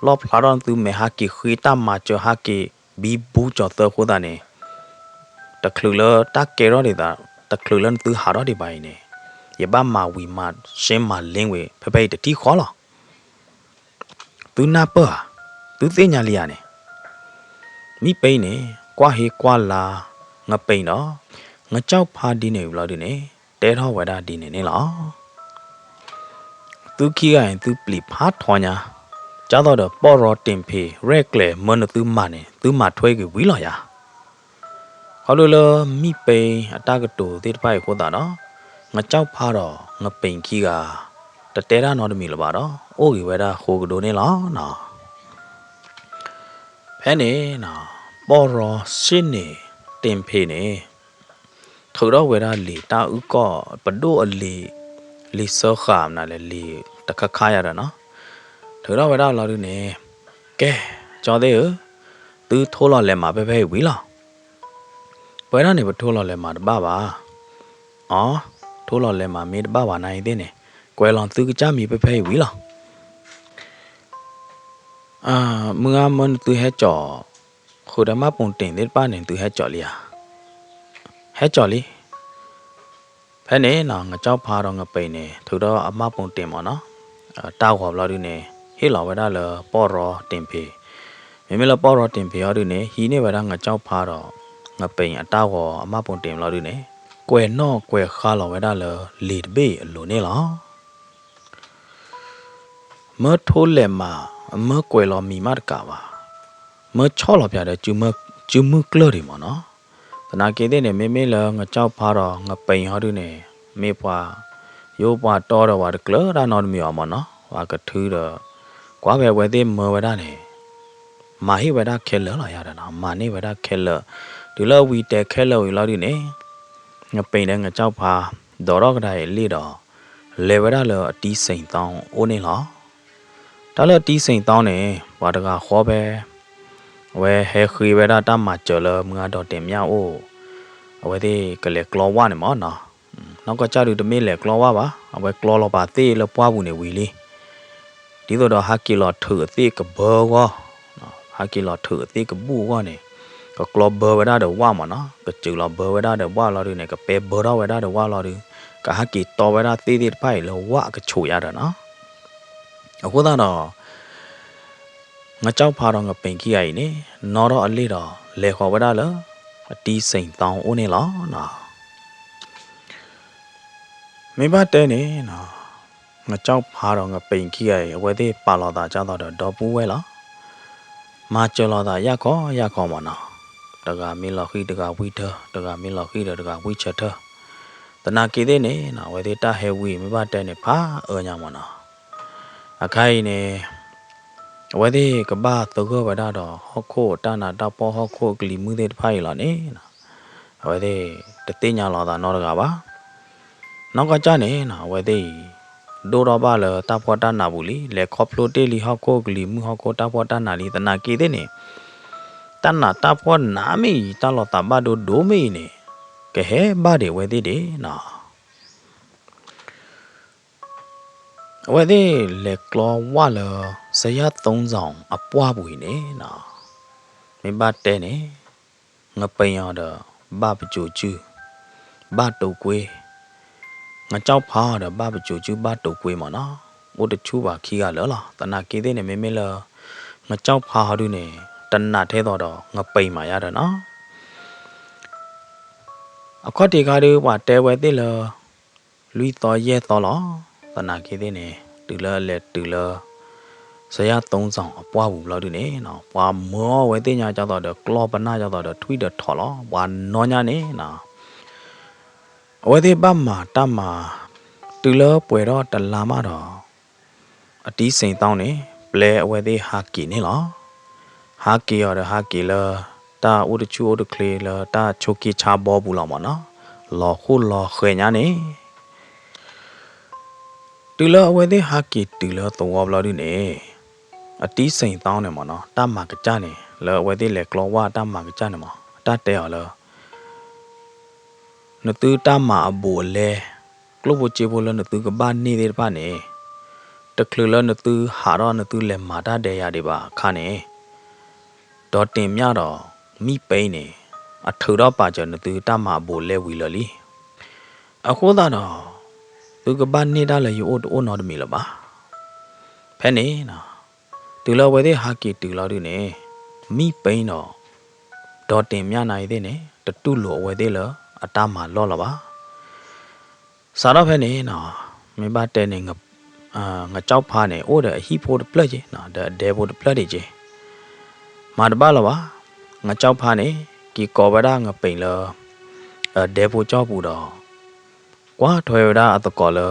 လီၣ်ဖျါထီၣ်နသုမဲာ်ဟးက့ၤဃ့တၢ်မၤစၢၤဟးက့ၤ, ဘံဘူကၠီၤသၢဃိသးန့ၣ်, တချုးလၢတၢ်ကဲထီၣ်ဒံးသး, တချုးလၢနသုဟးထီၣ်ဒံးဘၣ်အံၤန့ၣ်, ယဘၣ်မၤဝံၤမၤရှဲမၤလ့ဝဲ ဖဲဖဲအံၤတထံၣ်ဃီလီၤ. သုနၢ်ပၢၢ်ဧါ, သုသ့ၣ်ညါလံဧါန့ၣ်. မံပ့ၤန့ၣ် ကွၢ်ဟ့ကွၢ်လၤ ငပ့ၤဒီး ငါကၠီၣ်ဖါဒ်န့ၣ်ဘျီဒုန့ၣ် တဲထီၣ်ဝဲဒၣ်ဒ်န့ၣ်န့ၣ်လီၤ. သုခံဂၤအံၤ သုပျံၤဖးထီညါ, ကၢ်သိးဒီးပီၢ်ရီတ့ၢ်ဖ့း ရဲၣ်ကျဲၤမၢနသုမၤန့ၣ် သုမၤထွဲက့ၤဝံၤလီၤယၤ. ခီဖျိလၢမံပ့အတၢ်ကတိၤသ့ၣ်တဖၣ်အံၤအဃိသတးဒီး, ငကၠီၣ်ဖါဒီးငပ့ၢ်ခံဂၤ တတဲတၢ်နီတမံၤလၢၤဘၣ်ဒီး အိၣ်ဂ့ၤဝဲဒၣ်ဃိကဒိန့ၣ်လီၤ. ဖဲန့ၣ် ပီၢ်ရီစ့ၣ်န့ၣ် တ့ၢ်ဖ့းန့ၣ် ထုးထီၣ်ဝဲဒၣ်လံာ်တၢ်အုၣ်ကီၢ်ပဒိၣ်အလံာ်, လံာ်စၢဃာ်မနုၤလဲၣ် လံာ်တခါခါယၤဒီးနီၤ, ထုးထီၣ်ဝဲဒၣ်လီၤဒုန့ၣ်, ကဲ, ကၠီသ့ၣ်ဧၢ, သုထိလီၤလဲၤမးဖဲဖဲအံၤဝံၤလီၤ. ပဝဲဒၣ်န့ၣ် ပထိလီၤလဲၤမးတဘၣ်ဘၣ်. အီ, ထိလီၤလဲၤမးမ့ၢ်တဘၣ်ဘၣ်နၤအံၤသ့ၣ်န့ၣ်, ကွဲးလီၤသုကစၢ်မံၤဖဲဖဲအံၤဝံၤလီၤ. မုၢ်ဂၤမၢနသုဟဲကၠီၣ်, ဃုာ်ဒီးမၢ်ပိၢ်တ့ၢ်သ့ၣ်တဖၣ်န့ၣ် သုဟဲကၠီၣ်လံဧါ. ဟဲကၠီၣ်လံ. ဖဲန့ၣ်နီၤ ငကၠီၣ်ဖါဒီးငပ့ၢ်န့ၣ် ထုးထီၣ်အမၢ်ပိၢ်တ့ၢ်မးနီၤ, တၢ်ဂီၤဘျီဒုန့ၣ် ဟ့ၣ်လီၤဝဲဒၣ်လၢပီၢ်ရီတ့ၢ်ဖ့း, မ့မ့ၢ်လၢပီၢ်ရီတ့ၢ်ဖ့းအီၤဒုန့ၣ် ဟံးန့ၢ်ဝဲဒၣ်ငကၠီၣ်ဖါဒီးငပ့ၢ်အတၢ်ဂီၤအမၢ်ပိၢ်တ့ၢ်ဘျီဒုန့ၣ်, ကွဲးနီၣ်ကွဲးဃါလီၤဝဲဒၣ်လၢလံာ်တဘ့ၣ်အလိၤန့ၣ်လီၤ. မၢထိလဲၤမး, မၢကွဲးလီၤမံၤမးတကးဘၣ်, မၢဆီၣ်လီၤပၠးဒီး စုမုၢ်ကျၢၢ်ဒံးမးနီၤ. သနာ်က့သ့ၣ်န့ၣ် မ့မ့ၢ်လၢငကၠီၣ်ဖါဒီးငပ့ၢ်ဟီဒုန့ၣ် မ့ၢ်ပှၤယိပှၤတီဒီး ပှၤတကျၢၤတၢ်နီတမံၤအီၤမးနီၤ, ပှၤကထုဒီး ကွၢ်ဖဲအဝဲသ့ၣ်မၢဝဲဒၣ်န့ၣ် မၤဟ့ၣ်ဝဲဒၣ်ခဲလၢာ်လီၤယၤဒီးနီၤ, မၤန့ၢ်ဝဲဒၣ်ခဲလၢာ်, တုၤလၢဝံၤတဲခဲလၢာ်ဝံၤလီၤဒုန့ၣ် ငပ့ၢ်ဒီးငကၠီၣ်ဖါ ဒိးထီၣ်ကဒါအံၤလ့ၣ်ဒီး လဲၤဝဲဒၣ်လၢအတံစ့ၣ်သီအိၣ်န့ၣ်လီၤ. တၢ်လၢအတံစ့ၣ်သီန့ၣ် ပှၤတဂၤဃီဖဲ အဝဲဟဲဃ့ဝဲဒၣ်တၢ်မၤစၢၤလၢမုၢ်ဂၤဒီးတ့ၢ်မၠၣ်အိၣ်, အဝဲသ့ၣ်ကလဲၤကျီဝၣ်န့ၣ်မးနီၤ. နီၢ်ကီၢ်ကၢ်ဒုးတမ့ၢ်လဲၤကျီဝၣ်ဘၣ်, အဝဲကျီလီၤပာ်သ့ၣ်လၢပှၢ်ပူၤန့ၣ်ဝံၤလံ. ဒ်သိးဒီးဟးက့ၤလီၤထုးအသ့ၣ်ကဘၢအဂီၢ်, ဟးက့ၤလီၤထုးအသ့ၣ်ကဘူၣ်အဂီၢ်န့ၣ်, ကကျီဘၢဝဲဒၣ်ဒီးဝၣ်မးနီၤ, ကစၢၢ်လီၤဘၢဝဲဒၣ်ဒီးဝၣ်လီၤဒုန့ၣ်, ကပဲဘၢထီၣ်ဝဲဒၣ်ဒီးဝၣ်လီၤဒု, ကဟးက့ၤတီဝဲဒၣ်သ့ၣ်သ့ၣ်တဖၣ်အံၤလၢဝၣ်အကဆူးယၤဒီးနီၤ. အဃိသတးဒီး ငကၠီၣ်ဖါဒီးငပ့ၢ်ခံဂၤအံၤန့ၣ် နီၣ်ထီၣ်အလ့ၣ်ဒီး လဲၤဃီၤဝဲဒၣ်လၢ အတံစ့ၣ်သီအိၣ်န့ၣ်လီၤ. မ့ၢ်ဘၣ်တဲန့ၣ်, ငကၠီၣ်ဖါဒီးငပ့ၢ်ခံဂၤအံၤ အဝဲသ့ၣ်ပာ်လီၤသးကၢ်သိးဒီးဒီပုၢ်ဝဲၢ်လီၤ. မၤစၢၤလီၤသးယၢ်ခီယၢ်ခီမးနီၤ, တဂၤမ့ၢ်လီၤဃံၤတဂၤဝံၣ်ထၢ, တဂၤမ့ၢ်လီၤဃံၤဒီးတဂၤဝံၣ်ဆၢထၢ. သနာ်က့သ့ၣ်န့ၣ် အဝဲသ့ၣ်တၢ်ဟဲဝံၤမ့ၢ်ဘၣ်တဲန့ၣ် ဖးအၢညါမးနီၤ. အခါအံၤန့ၣ် အဝဲသ့ၣ်ကဘၣ်သဂၢၢ်ဝဲဒၣ်ဒီး ဟီၣ်ခိၣ်အတၢ်နးတၢ်ဖှီၣ် ဟီၣ်ခိၣ်အကလံၤမုၢ်သ့ၣ်တဖၣ်အံၤလီၤန့ၣ်, အဝဲသ့ၣ်တသ့ၣ်ညါလီၤသးနီတဂၤဘၣ်. နီၢ်ကီၢ်ကၢ်န့ၣ် အဝဲသ့ၣ်အံၤ ဒိၣ်ထီၣ်ဘၣ်လၢတၢ်ဖှီၣ်တၢ်နးပူၤလံ, လဲၤခီဖျိတ့ၢ်လံဟီၣ်ခိၣ်အကလံၤမုၢ် ဟီၣ်ခိၣ်တၢ်ဖှီၣ်တၢ်နးလံ. သနာ်က့သ့ၣ်န့ၣ် တၢ်နးတၢ်ဖှီၣ်နးမ့ၢ်အံၤ တၢ်လီၤသးဘၣ်ဒိဒိၣ်မ့ၢ်အံၤန့ၣ် ကဟဲဘၣ်ဒံးအဝဲသ့ၣ်ဒံးနီၤ. အဝဲသ့ၣ်လဲၤကျီဝၣ်လၢ စယၢ်သိစၣ်အပှၢ်ပူၤအံၤန့ၣ်နီၤ, မ့ၢ်ဘၣ်တဲန့ၣ် ငပ့ၢ်အီၤဒီး ဘၣ်ပစိာ်စု, ဘၣ်တိာ်ကွ့, ငကၠီၣ်ဖါအီၤဒီး ဘၣ်ပစိာ်စု ဘၣ်တိာ်ကွ့မးနီၤ, အိၣ်တဆူၣ်ဘၣ်ခံဂၤလၢာ်လီၤ. သနာ်က့သ့ၣ်န့ၣ် မ့မ့ၢ်လၢ ငကၠီၣ်ဖါဟီဒုန့ၣ် တနာ်ထဲသိးဒီး ငပ့ၢ်မးယါဒီးနီၤ. အခီၣ်ထံးခါဒု ပှၤတဲဝဲသ့ၣ်လၢ လွံၢ်သီယဲၢ်သီလီၤ. သနာ်က့သ့ၣ်န့ၣ် တုၤလၢအလဲၤတုၤလၢ စယၢ်သိစၣ်အပှၢ်ပူၤဘျီဒုန့ၣ်နီၤ, ပှၤမၢအီၤဝဲသ့ၣ်ညါကၢ်သိးဒီး ကျီၢ်ပနၢ်ကၢ်သိးဒီး ထွံၣ်ဒီးထိးလီၤ. ပှၤနီၢ်ညါန့ၣ်နီၤ အဝဲသ့ၣ်ဘၣ်မၤတၢ်မၤ တုၤလၢပှဲၤထီၣ်တလါမးဒီး အတံစ့ၣ်သီန့ၣ် ပျဲအဝဲသ့ၣ်ဟးက့ၤန့ၣ်လီၤ. ဟးက့ၤအီၤဒီးဟးက့ၤလၢ တၢ်အိၣ်တဆူၣ်အိၣ်တချ့လၢတၢ်ဆိးက့ဆါဘီပူၤလီၤမးနီၤ, လီၤဃိလီၤဃဲၤညါန့ၣ် တုၤလၢအဝဲသ့ၣ်ဟးက့ၤတုၤလၢသဝီဘျီဒုန့ၣ် အတံစ့ၣ်သီန့ၣ်မးနီၤ, တၢ်မၤကစၢ်န့ၣ် လၢအဝဲသ့ၣ်လဲၤကျီဝၣ်တၢ်မၤကစၢ်န့ၣ်မး တၢ်တဲအီၤလၢ နသုတၢ်မၤအဘူးအလဲ ကျိၣ်ဖိစ့ဖိလၢနသုကဘၣ်န့ၢ်သ့ၣ်တဖၣ်န့ၣ် တချုးလၢနသုဟးထီၣ်နသုလဲၤမၤတၢ်ဒဲးယၤဒံးဘၣ်အခါန့ၣ် ဒီးတ့ၢ်မၠၣ်ဒီး မံပ့န့ၣ် အထုးထီၣ်ပာ်စၢၤနသုတၢ်မၤအဘူးအလဲဝံၤလၢာ်လံ. အဃိသတးဒီး သုကဘၣ်န့ၢ်တၢ်လၢယအိၣ်တအိၣ်နီတမံၤလၢၤဘၣ်. ဖဲန့ၣ် တုၤလၢအဝဲသ့ၣ်ဟးက့ၤတုၤလီၤဒုန့ၣ် မံပ့ဒီး ဒီးတ့ၢ်မၠၣ်နၤအံၤသ့ၣ်န့ၣ် တတူၢ်လိာ်အဝဲသ့ၣ်လၢအတၢ်မၤလီၢ်လၢၤဘၣ်. စးထီၣ်ဖဲန့ၣ်နီၤ, မ့ၢ်ဘၣ်တဲန့ၣ် ငကၠီၣ်ဖါန့ၣ် အိၣ်ဒီးအဟံၣ်ဖိတဖျၢၣ်က့ၤနီၤ, ဒီးအဒဲဖိတဖျၢၣ်ဒံးက့ၤ, မၤတဘၣ်လၢၤဘၣ်. ငကၠီၣ်ဖါန့ၣ် က့ၤကိးဝဲဒၣ်ငပ့ၤလၢ အဒဲဖိကၠီၣ်ပူၤဒီး ကွၢ်ထွဲဝဲဒၣ်အသကိးလၢ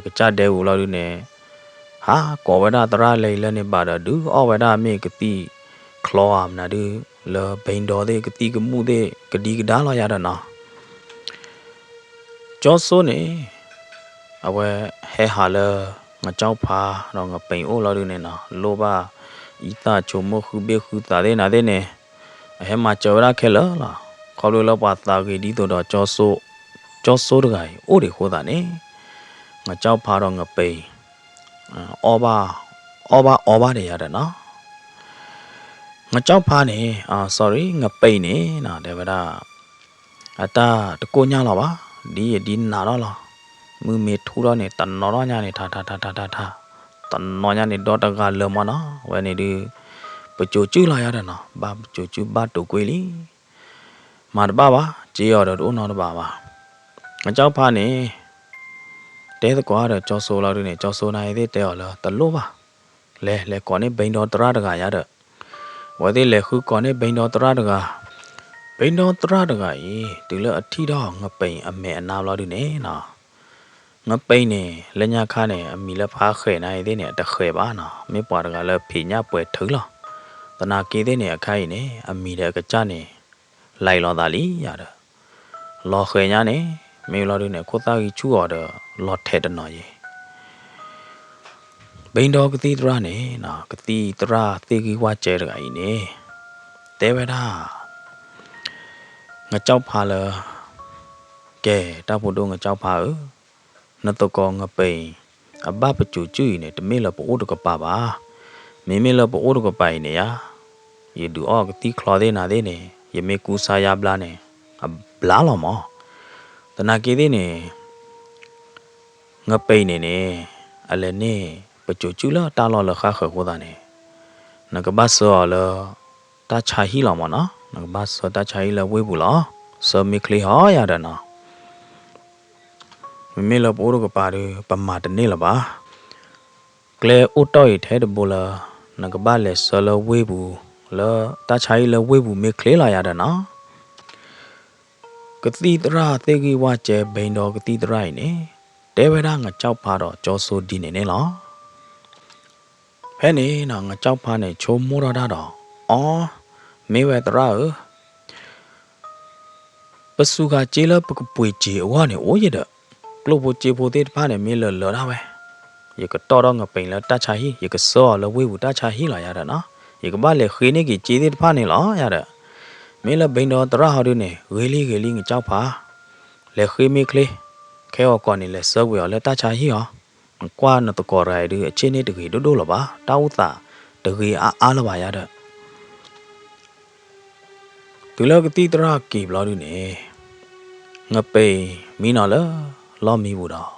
ကစၢ်ဒဲပူၤလီၤဒုန့ၣ်, ဟးကိးဝဲဒၣ်သရၣ်လဲၤလဲၣ်န့ၣ်ဘၣ်ဒီး ဒုးအီၣ်ဝဲဒၣ်မ့ၢ်ကသံၣ်ချီဧါမနုၤဒု လၢဘီဒီသ့ၣ် ကသံၣ်ကမူၣ်သ့ၣ် ကဒံကဒါလီၤယၤဒီးနီၤ. ကၠီစိန့ၣ် အဝဲဟဲဟးလၢ ငကၠီၣ်ဖါဒီးငပ့ၤအိၣ်လီၤဒုန့ၣ်နီၤ, လိၣ်ဘၣ်အံသၣ်ဆိကမိၣ် ဃုဘ့ၣ်ဃုသးသ့ၣ်နၤသ့ၣ်န့ၣ်, အဟဲမၤစၢၤဝဲဒၣ်ခဲလၢာ်လီၤ. ခီဖျိလၢပှၤသးဂ့ၤဒ်သိးဒီး ကၠီစိတဂၤအံၤ အိၣ်ဒံးအဃိသတးန့ၣ်, ငကၠီၣ်ဖါဒီးငပ့ၤ အီၣ်ဘၣ်အီဘၣ်ဒီးယၤဒီးနီၤ. ငကၠီၣ်ဖါန့ၣ်, sorry, ငပ့ၤန့ၣ်နီၤ တဲဝဲဒၣ် အတၢ်တကိၣ်ညၣ်လီၤဘၣ်, ဒ်ယဒ်နၤထီၣ်လီၤ. မုၢ်မ့ၢ်ထူၣ်ထီၣ်န့ၣ် တနီၤထီၣ်ညါန့ၣ် ထါထါထါထါထါထါ, တနီၤညါန့ၣ် ဒီတဂၤလၢာ်မၢ်နီၤ. ဝဲန့ၣ်ဒုး ပစိၤစုၣ်လီၤယၤဒီးနီၤ, ဘၣ်ပစိၤစုၣ်ဘၣ်တိာ်ကွံာ်လံ. မၤတဘၣ်ဘၣ်, စ့အီၤဒီးတအိၣ်နီတဘ့ၣ်ဘၣ်. ငကၠီၣ်ဖါန့ၣ် တဲသကိးဒီးကၠီစိလီၤဒုန့ၣ်, ကၠီစိန့ၣ်သ့ၣ်တဲအီၤလၢ တလိၣ်ဘၣ်, လဲၤလဲၤကိးန့ၢ်ဘီဒီသရၣ်တဂၤယၤဒီး, အဝဲသ့ၣ်လဲၤဃုကိးန့ၢ်ဘီဒီသရၣ်တဂၤ. ဘီဒီသရၣ်တဂၤအံၤ တုၤလၢအထံၣ်ထီၣ်ငပ့ၤအမဲာ်အနါဘျီဒုန့ၣ်နီၤ, ငပ့ၤန့ၣ် လၢညါခါန့ၣ် အမံၤလၢဖါဃဲးနၤအံၤသ့ၣ်န့ၣ် အတဃဲးဘၣ်နီၤ, မ့ၢ်ပှၤတဂၤလၢဖံးညၣ်ပှဲၤထုးလီၤ. သနာ်က့သ့ၣ်န့ၣ် အခါအံၤန့ၣ် အမံၤဒီးအကစၢ်န့ၣ် လဲၤလီၤသးလံယၤဒီး, လီၤဃဲၤညါန့ၣ် မ့ၢ်ဘျီဒုန့ၣ် ခိၣ်သၣ်ဂံၢ်ဆူၣ်အီၤဒီး လီၤထဲးတနီၤယံၤ ဘီဒီကသံၣ်သရၣ်န့ၣ်, ကသံၣ်သရၣ်သ့ၣ်ဂံၢ်ဝၣ်စဲတဂၤအံၤန့ၣ် တဲဝဲဒၣ် ငကၠီၣ်ဖါလၢ ကဲ တၢ်ဖိဒိၣ်ငကၠီၣ်ဖါဧၢ, နသကိးငပ့ၤ အဘၣ်ပစိၤစုၣ်အံၤန့ၣ် တမ့ၢ်လၢပအိၣ်တကပၤဘၣ်. မ့မ့ၢ်လၢပအိၣ်တကပၤအံၤန့ၣ်ဧါ, ယဒုးအီၣ်ကသံၣ်ချီသ့ၣ်နၤသ့ၣ်န့ၣ် ယမ့ၢ်ကူစါယါဘျါန့ၣ် အဘျါလီၤမး. သနာ်က့သ့ၣ်န့ၣ် ငပ့ၤန့ၣ်န့ၣ် အလဲၤန့ၢ်ပစိၤစုၣ်လၢတၢ်လီၢ်လၢဃါဃၢၤအဃိသတးန့ၣ် နကဘၣ်ဆှၢအီၤလၢ တၢ်ဆါဟံၣ်လီၤမးနီၤ, နကဘၣ်ဆှၢတၢ်ဆါဟံၣ်လၢဝ့ၢ်ပူၤလီၤ. ဆှၢမ့ၢ်ချ့ဟီယၤဒီးနီၤ, မ့မ့ၢ်လၢပအိၣ်တကပၤဒီး ပမၤတန့ၢ်လၢၤဘၣ်. ကျဲအိၣ်တီၢ်အံၤထဲတဘိလၢ နကဘၣ်လဲၤဆှၢလၢဝ့ၢ်ပူၤ, လၢတၢ်ဆါဟံၣ်လၢဝ့ၢ်ပူၤမ့ၢ်ချ့လီၤယၤဒီးနီၤ. ကသံၣ်သရၣ်သ့ၣ်ဂံၢ်ဝၣ်စဲ ဘီဒီကသံၣ်သရၣ်အံၤန့ၣ် တဲဝဲဒၣ်ငကၠီၣ်ဖါဒီးကၠီစိဒ်န့ၣ်န့ၣ်လီၤ. ဖဲန့ၣ်နီၤ ငကၠီၣ်ဖါန့ၣ် ဆိကမိၣ်ထီၣ်တၢ်ဒီး အီ, မ့ၢ်ဝဲသရၣ်ဧၢ, ပစူၤဃာ်စ့လၢပကပှ့ၤစ့အဂီၢ်န့ၣ်အိၣ်ယဲဒီး, ကျိၣ်ဖိစ့ဖိသ့ၣ်တဖၣ်န့ၣ် မ့ၢ်လၢာ်လၢာ်ဒၣ်ဝဲ, ယကတီၢ်ထီၣ်ငပ့ၤလၢတၢ်ဆါဟံၣ်, ယကဆှၢအီၤလၢဝ့ၢ်ပူၤတၢ်ဆါဟံၣ်လီၤယၤဒီးနီၤ, ယကဘၣ်လဲၤဃ့န့ၢ်က့ၤစ့သ့ၣ်တဖၣ်န့ၣ်လီၤယၤဒီး, မ့ၢ်လၢဘီဒီသရၣ်ဟီဒုန့ၣ် ဂ့ၤလံဂ့ၤလံငကၠီၣ်ဖါ, လဲၤဃ့မ့ၢ်ချ့, ခဲအံၤကီးန့ၣ် လဲၤဆှၢကွံာ်အီၤလၢတၢ်ဆါဟံၣ်အီၤ, ကွၢ်နသကိးတဂၤအံၤဒု အဆ့ၣ်န့ၣ်တဂ့ၤဒိၣ်ဒိၣ်လၢၤဘၣ်, တၢ်အိၣ်သးတဂ့ၤအါအါလၢၤဘၣ်ယၤဒီး တုၤလၢကသံၣ်သရၣ်က့ၤဘျီဒုန့ၣ်, ငပ့ၤမံနီၤလၢလီၢ်မံပူၤဒီး,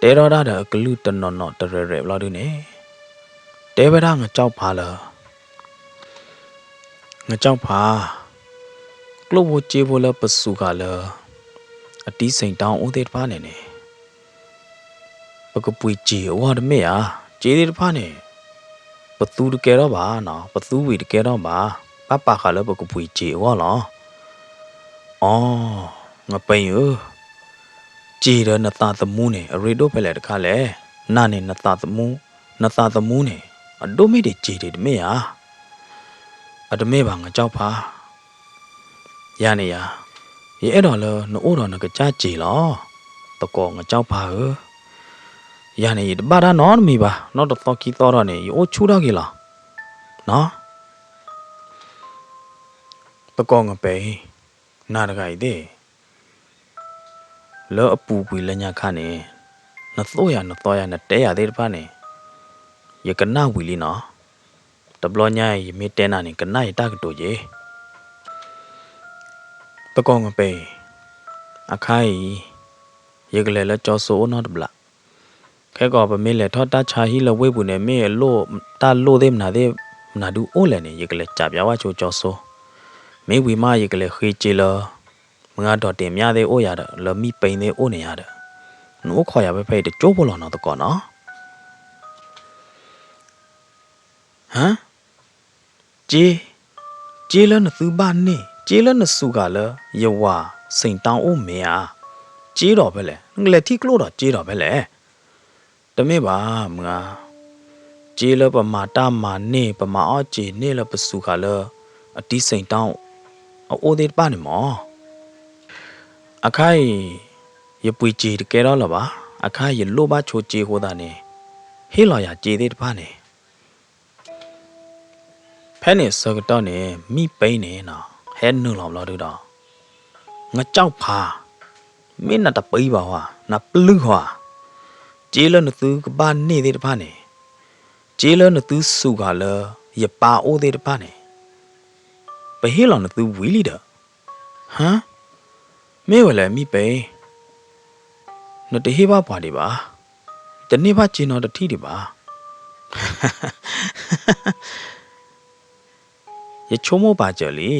တဲထီၣ်တၢ်ဒီးအကလုၢ်တနီၤနီၤတရဲၣ်ရဲၣ်ဘျီဒုန့ၣ်, တဲဝဲဒၣ်ငကၠီၣ်ဖါလၢ ငကၠီၣ်ဖါ, ကျိၣ်ဖိစ့ဖိလၢပစူၤဃာ်လၢ အတံစ့ၣ်တၢ်အိၣ်သ့ၣ်တဖၣ်န့ၣ်န့ၣ် ပကပှ့ၤစ့အဂီၢ်တမ့ၢ်ဧါ, စ့သ့ၣ်တဖၣ်န့ၣ် ပသူတကဲထီၣ်ဘၣ်, ပသူဝံၤတကဲထီၣ်ဘၣ်, ဘၣ်ပာ်ဃာ်လၢပကပှ့ၤစ့အဂီၢ်လီၤ. အီ, ငပ့ၤဧၢ, စ့ဒီးနသးသမူန့ၣ် အရ့ဒိၣ်ဖဲလဲၣ်တခါလဲၣ်, နၤန့ၣ် နသးသမူန့ၣ် အဒိၣ်မ့ၢ်ဒံးစ့ဒံးတမ့ၢ်ဧါ. အတမ့ၢ်ဘၣ်ငကၠီၣ်ဖါ, ယၤန့ၣ်ယၤ, ယအဲၣ်ဒိးလၢနအိၣ်ဒီးနကစၢ်စ့လီၤ, သကိးငကၠီၣ်ဖါဧၢ, ယၤန့ၣ် ယတဘၣ်တၢ်နီတမံၤဘၣ်, နီၢ်တသီခံသီဒီးန့ၣ် ယအိၣ်ဆူၣ်ထီၣ်က့ၤလီၤ. သကိးငပ့ၤ, နၤတဂၤအံၤသ့ၣ် လၢအပူၤကွံာ်လၢညါခါန့ၣ်, နသိၣ်ယၤနသီယၤနတဲယၤသ့ၣ်တဖၣ်န့ၣ်, ယကနၣ်ဝံၤလံနီၤ. တဘျီညါအံၤ ယမ့ၢ်တဲနၤန့ၣ် ကနၣ်ယတၢ်ကတိၤက့ၤ. သကိးငပ့ၤ, အခါအံၤ ယကလဲၤလၢကၠီစိအိၣ်နီတဘျီ, ခဲကီးပမ့ၢ်လဲၤထီၣ်တၢ်ဆါဟံၣ်လၢဝ့ၢ်ပူၤန့ၣ် မ့ၢ်အလိၣ်တၢ်လိၣ်သ့ၣ်မနုၤသ့ၣ်မနုၤဒုအိၣ်လဲၣ်န့ၣ် ယကလဲၤစံးပၠးဝဲဆိကၠီစိ, မ့ၢ်ဝံၤမး ယကလဲၤဃ့စ့လၢ မုၢ်ဂၤဒီးတ့ၢ်မၠါသ့ၣ်အိၣ်ယၤဒီး လၢမံပ့သ့ၣ်အိၣ်န့ၣ်ယၤဒီး နအိၣ်ခိးယၤဖဲဖဲအံၤတကၠိဖိလီၤနီၢ်သကိးနီၤ. ဟါ, ကၠ့, ကၠ့လၢနသုဘၣ်န့ၢ်, ကၠ့လၢနစူးဃာ်လၢ ယဝၤစ့ၣ်တၢ်အိၣ်မ့ၢ်ဧါ. ကၠ့ဒီးဖဲလဲၣ်, နကလဲၤထံၣ်ကျိဒီးကၠ့ဒီးဖဲလဲၣ်. တမ့ၢ်ဘၣ်မုၢ်ဧါ, ကၠ့လၢပမၤတၢ်မၤန့ၢ် ပမၤအီၣ်စ့ၢ်န့ၢ်လၢပစူးဃာ်လၢ အတံၤစ့ၣ်တၢ်အအိၣ်သ့ၣ်တဖၣ်န့ၣ်မး. အခါအံၤ ယပှ့ၤစ့ၢ်တကဲထီၣ်လၢၤဘၣ်, အခါအံၤယလိၣ်ဘၣ်ဆိကၠ့အဃိသတးန့ၣ် ဟ့ၣ်လီၤယၤကၠ့သ့ၣ်တဖၣ်န့ၣ် ဖဲန့ၣ်အဆၢကတီၢ်န့ၣ် မံပ့န့ၣ်နီၤ ဟဲနုာ်လီၤဘျီဒုဒီး ငါကၠီၣ်ဖါ, မ့ၢ်နတပံဘၣ်ဟီဧါ, နပျုၢ်ဟီဧါ, ကၠ့လၢနသုကဘၣ်န့ၢ်သ့ၣ်တဖၣ်န့ၣ်, ကၠ့လၢနသုစူးဃာ်လၢ ယပၢ်အိၣ်သ့ၣ်တဖၣ်န့ၣ် ပဟ့ၣ်လီၤနသုဝံၤလံဒီး ဟါ, မ့ၢ်ဝဲလဲၣ်မံပ့, နတဟ့ၣ်ဘၣ်ပှၤဒံးဘၣ်, တန့ၢ်ဘၣ်ကၠ့နီတထံၣ်ဒံးဘၣ်. ယဆိကမိၣ်ပာ်စၢၤလံ,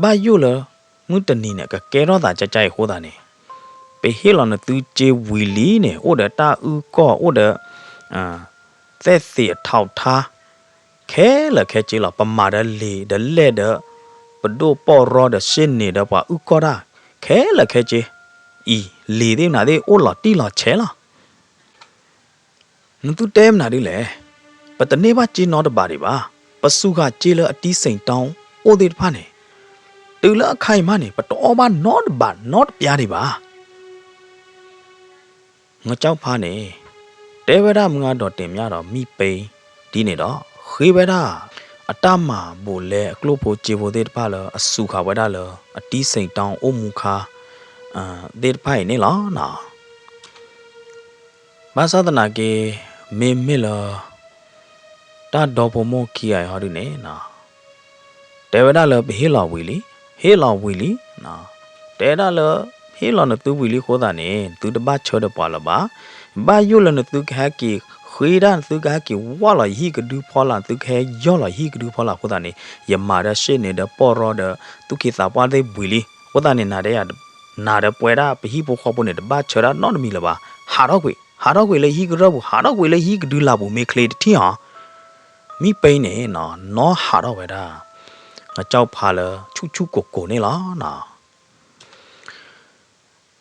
ဘၣ်ယိၣ်လၢ မုၢ်တနံၤန့ၣ် ကကဲထီၣ်သးကၠါကၠါအံၤအဃိသတးန့ၣ်, ပဟ့ၣ်လီၤနသုကၠ့ဝံၤလံန့ၣ် အိၣ်ဒီးတၢ်အုၣ်ကီၢ် အိၣ်ဒီး သဲၣ်သ့ၣ်အထီးထါ ခဲလၢာ်ခဲဆ့လီၤ. ပမၤဒီးလံာ်ဒီးလဲၢ်ဒီး ပဒိၣ်ပီၢ်ရီဒီးရှ့ၣ်န့ၣ်ဒီးပှၤအုၣ်ကီၢ်တၢ် ခဲလၢာ်ခဲဆ့အံၤ လံာ်သ့ၣ်မနုၤသ့ၣ်အိၣ်လီၤတံၢ်လီၤဆဲးလီၤ. နသုတဲမနုၤဒ်လဲၣ်, ပတန့ၢ်ဘၣ်ကၠ့နီတဘးဒံးဘၣ်, ပစူးဃာ်ကၠ့လၢအတံၤစ့ၣ်တီအိၣ်သ့ၣ်တဖၣ်န့ၣ်, တုၤလၢအခါအံၤမးန့ၣ် ပတအီၣ်ဘၣ်နီတဘးနီတပျၢ်ဒံးဘၣ်. ငါကၠီၣ်ဖါန့ၣ် တဲဝဲဒၣ်မုၢ်ဂၤဒီးတ့ၢ်မၠါဒီးမံပ့ဒ်န့ၣ်ဒီး ဃ့ဝဲဒၣ် အတၢ်မၤဘူးလဲအကျိၣ်ဖိစ့ဖိသ့ၣ်တဖၣ်လၢအစူးဃာ်ဝဲဒၣ်လၢ အတံၤစ့ၣ်တီအိၣ်မူခါ သ့ၣ်တဖၣ်အံၤန့ၣ်လီၤ. ဘၣ်ဆၣ်သနာ်က့ မ့မ့ၢ်လၢ တၢ်ဒီဖိမိၢ်ခံဂၤအံၤဟီဒုန့ၣ် တဲဝဲဒၣ်လၢပဟ့ၣ်လီၤဝံၤလံ, ဟ့ၣ်လီၤဝံၤလံ, တဲဒၣ်လၢ ဟ့ၣ်လီၤနသုဝံၤလံအဃိသတးန့ၣ် သုတဘၣ်ဆၢဒီးပှၤလၢၤဘၣ်. ဘၣ်ယိၣ်လၢနသုကဟဲက့ၤဃ့တၢ် နသုကဟဲက့ၤဝၢ်လီၤယဟံၣ်ကဒုဖီလာ် နသုကဟဲယီၢ်လီၤယဟံၣ်ကဒုဖီလာ်အဃိသတးန့ၣ် ယမၤဒီးရှ့ၣ်န့ၣ်ဒီးပီၢ်ရီဒီး သူၣ်က့သးပှၢ်သ့ၣ်ဝံၤလံ. အဃိသတးန့ၣ် နၤဒီးပှဲၤဒၣ်ပဟံၣ်ဖိဃီဖိန့ၣ် တဘၣ်ဆၢဒၣ်နီတမံၤလၢၤဘၣ်. ဟးထီၣ်ကွံာ်, ဟးထီၣ်ကွံာ်လၢယဟံၣ်ကရၢၢ်ပူၤ, ဟးထီၣ်ကွံာ်လၢယဟံၣ်ကဒုလာ်ပူၤ မ့ၢ်ချ့တထံၣ်အီၤ. မံပ့န့ၣ်နီၤ နီၢ်ဟးထီၣ်ဝဲဒၣ် ငါကၠီၣ်ဖါလၢဆူၣ်ဆူၣ်ကိၢ်ကိၢ်န့ၣ်လီၤ.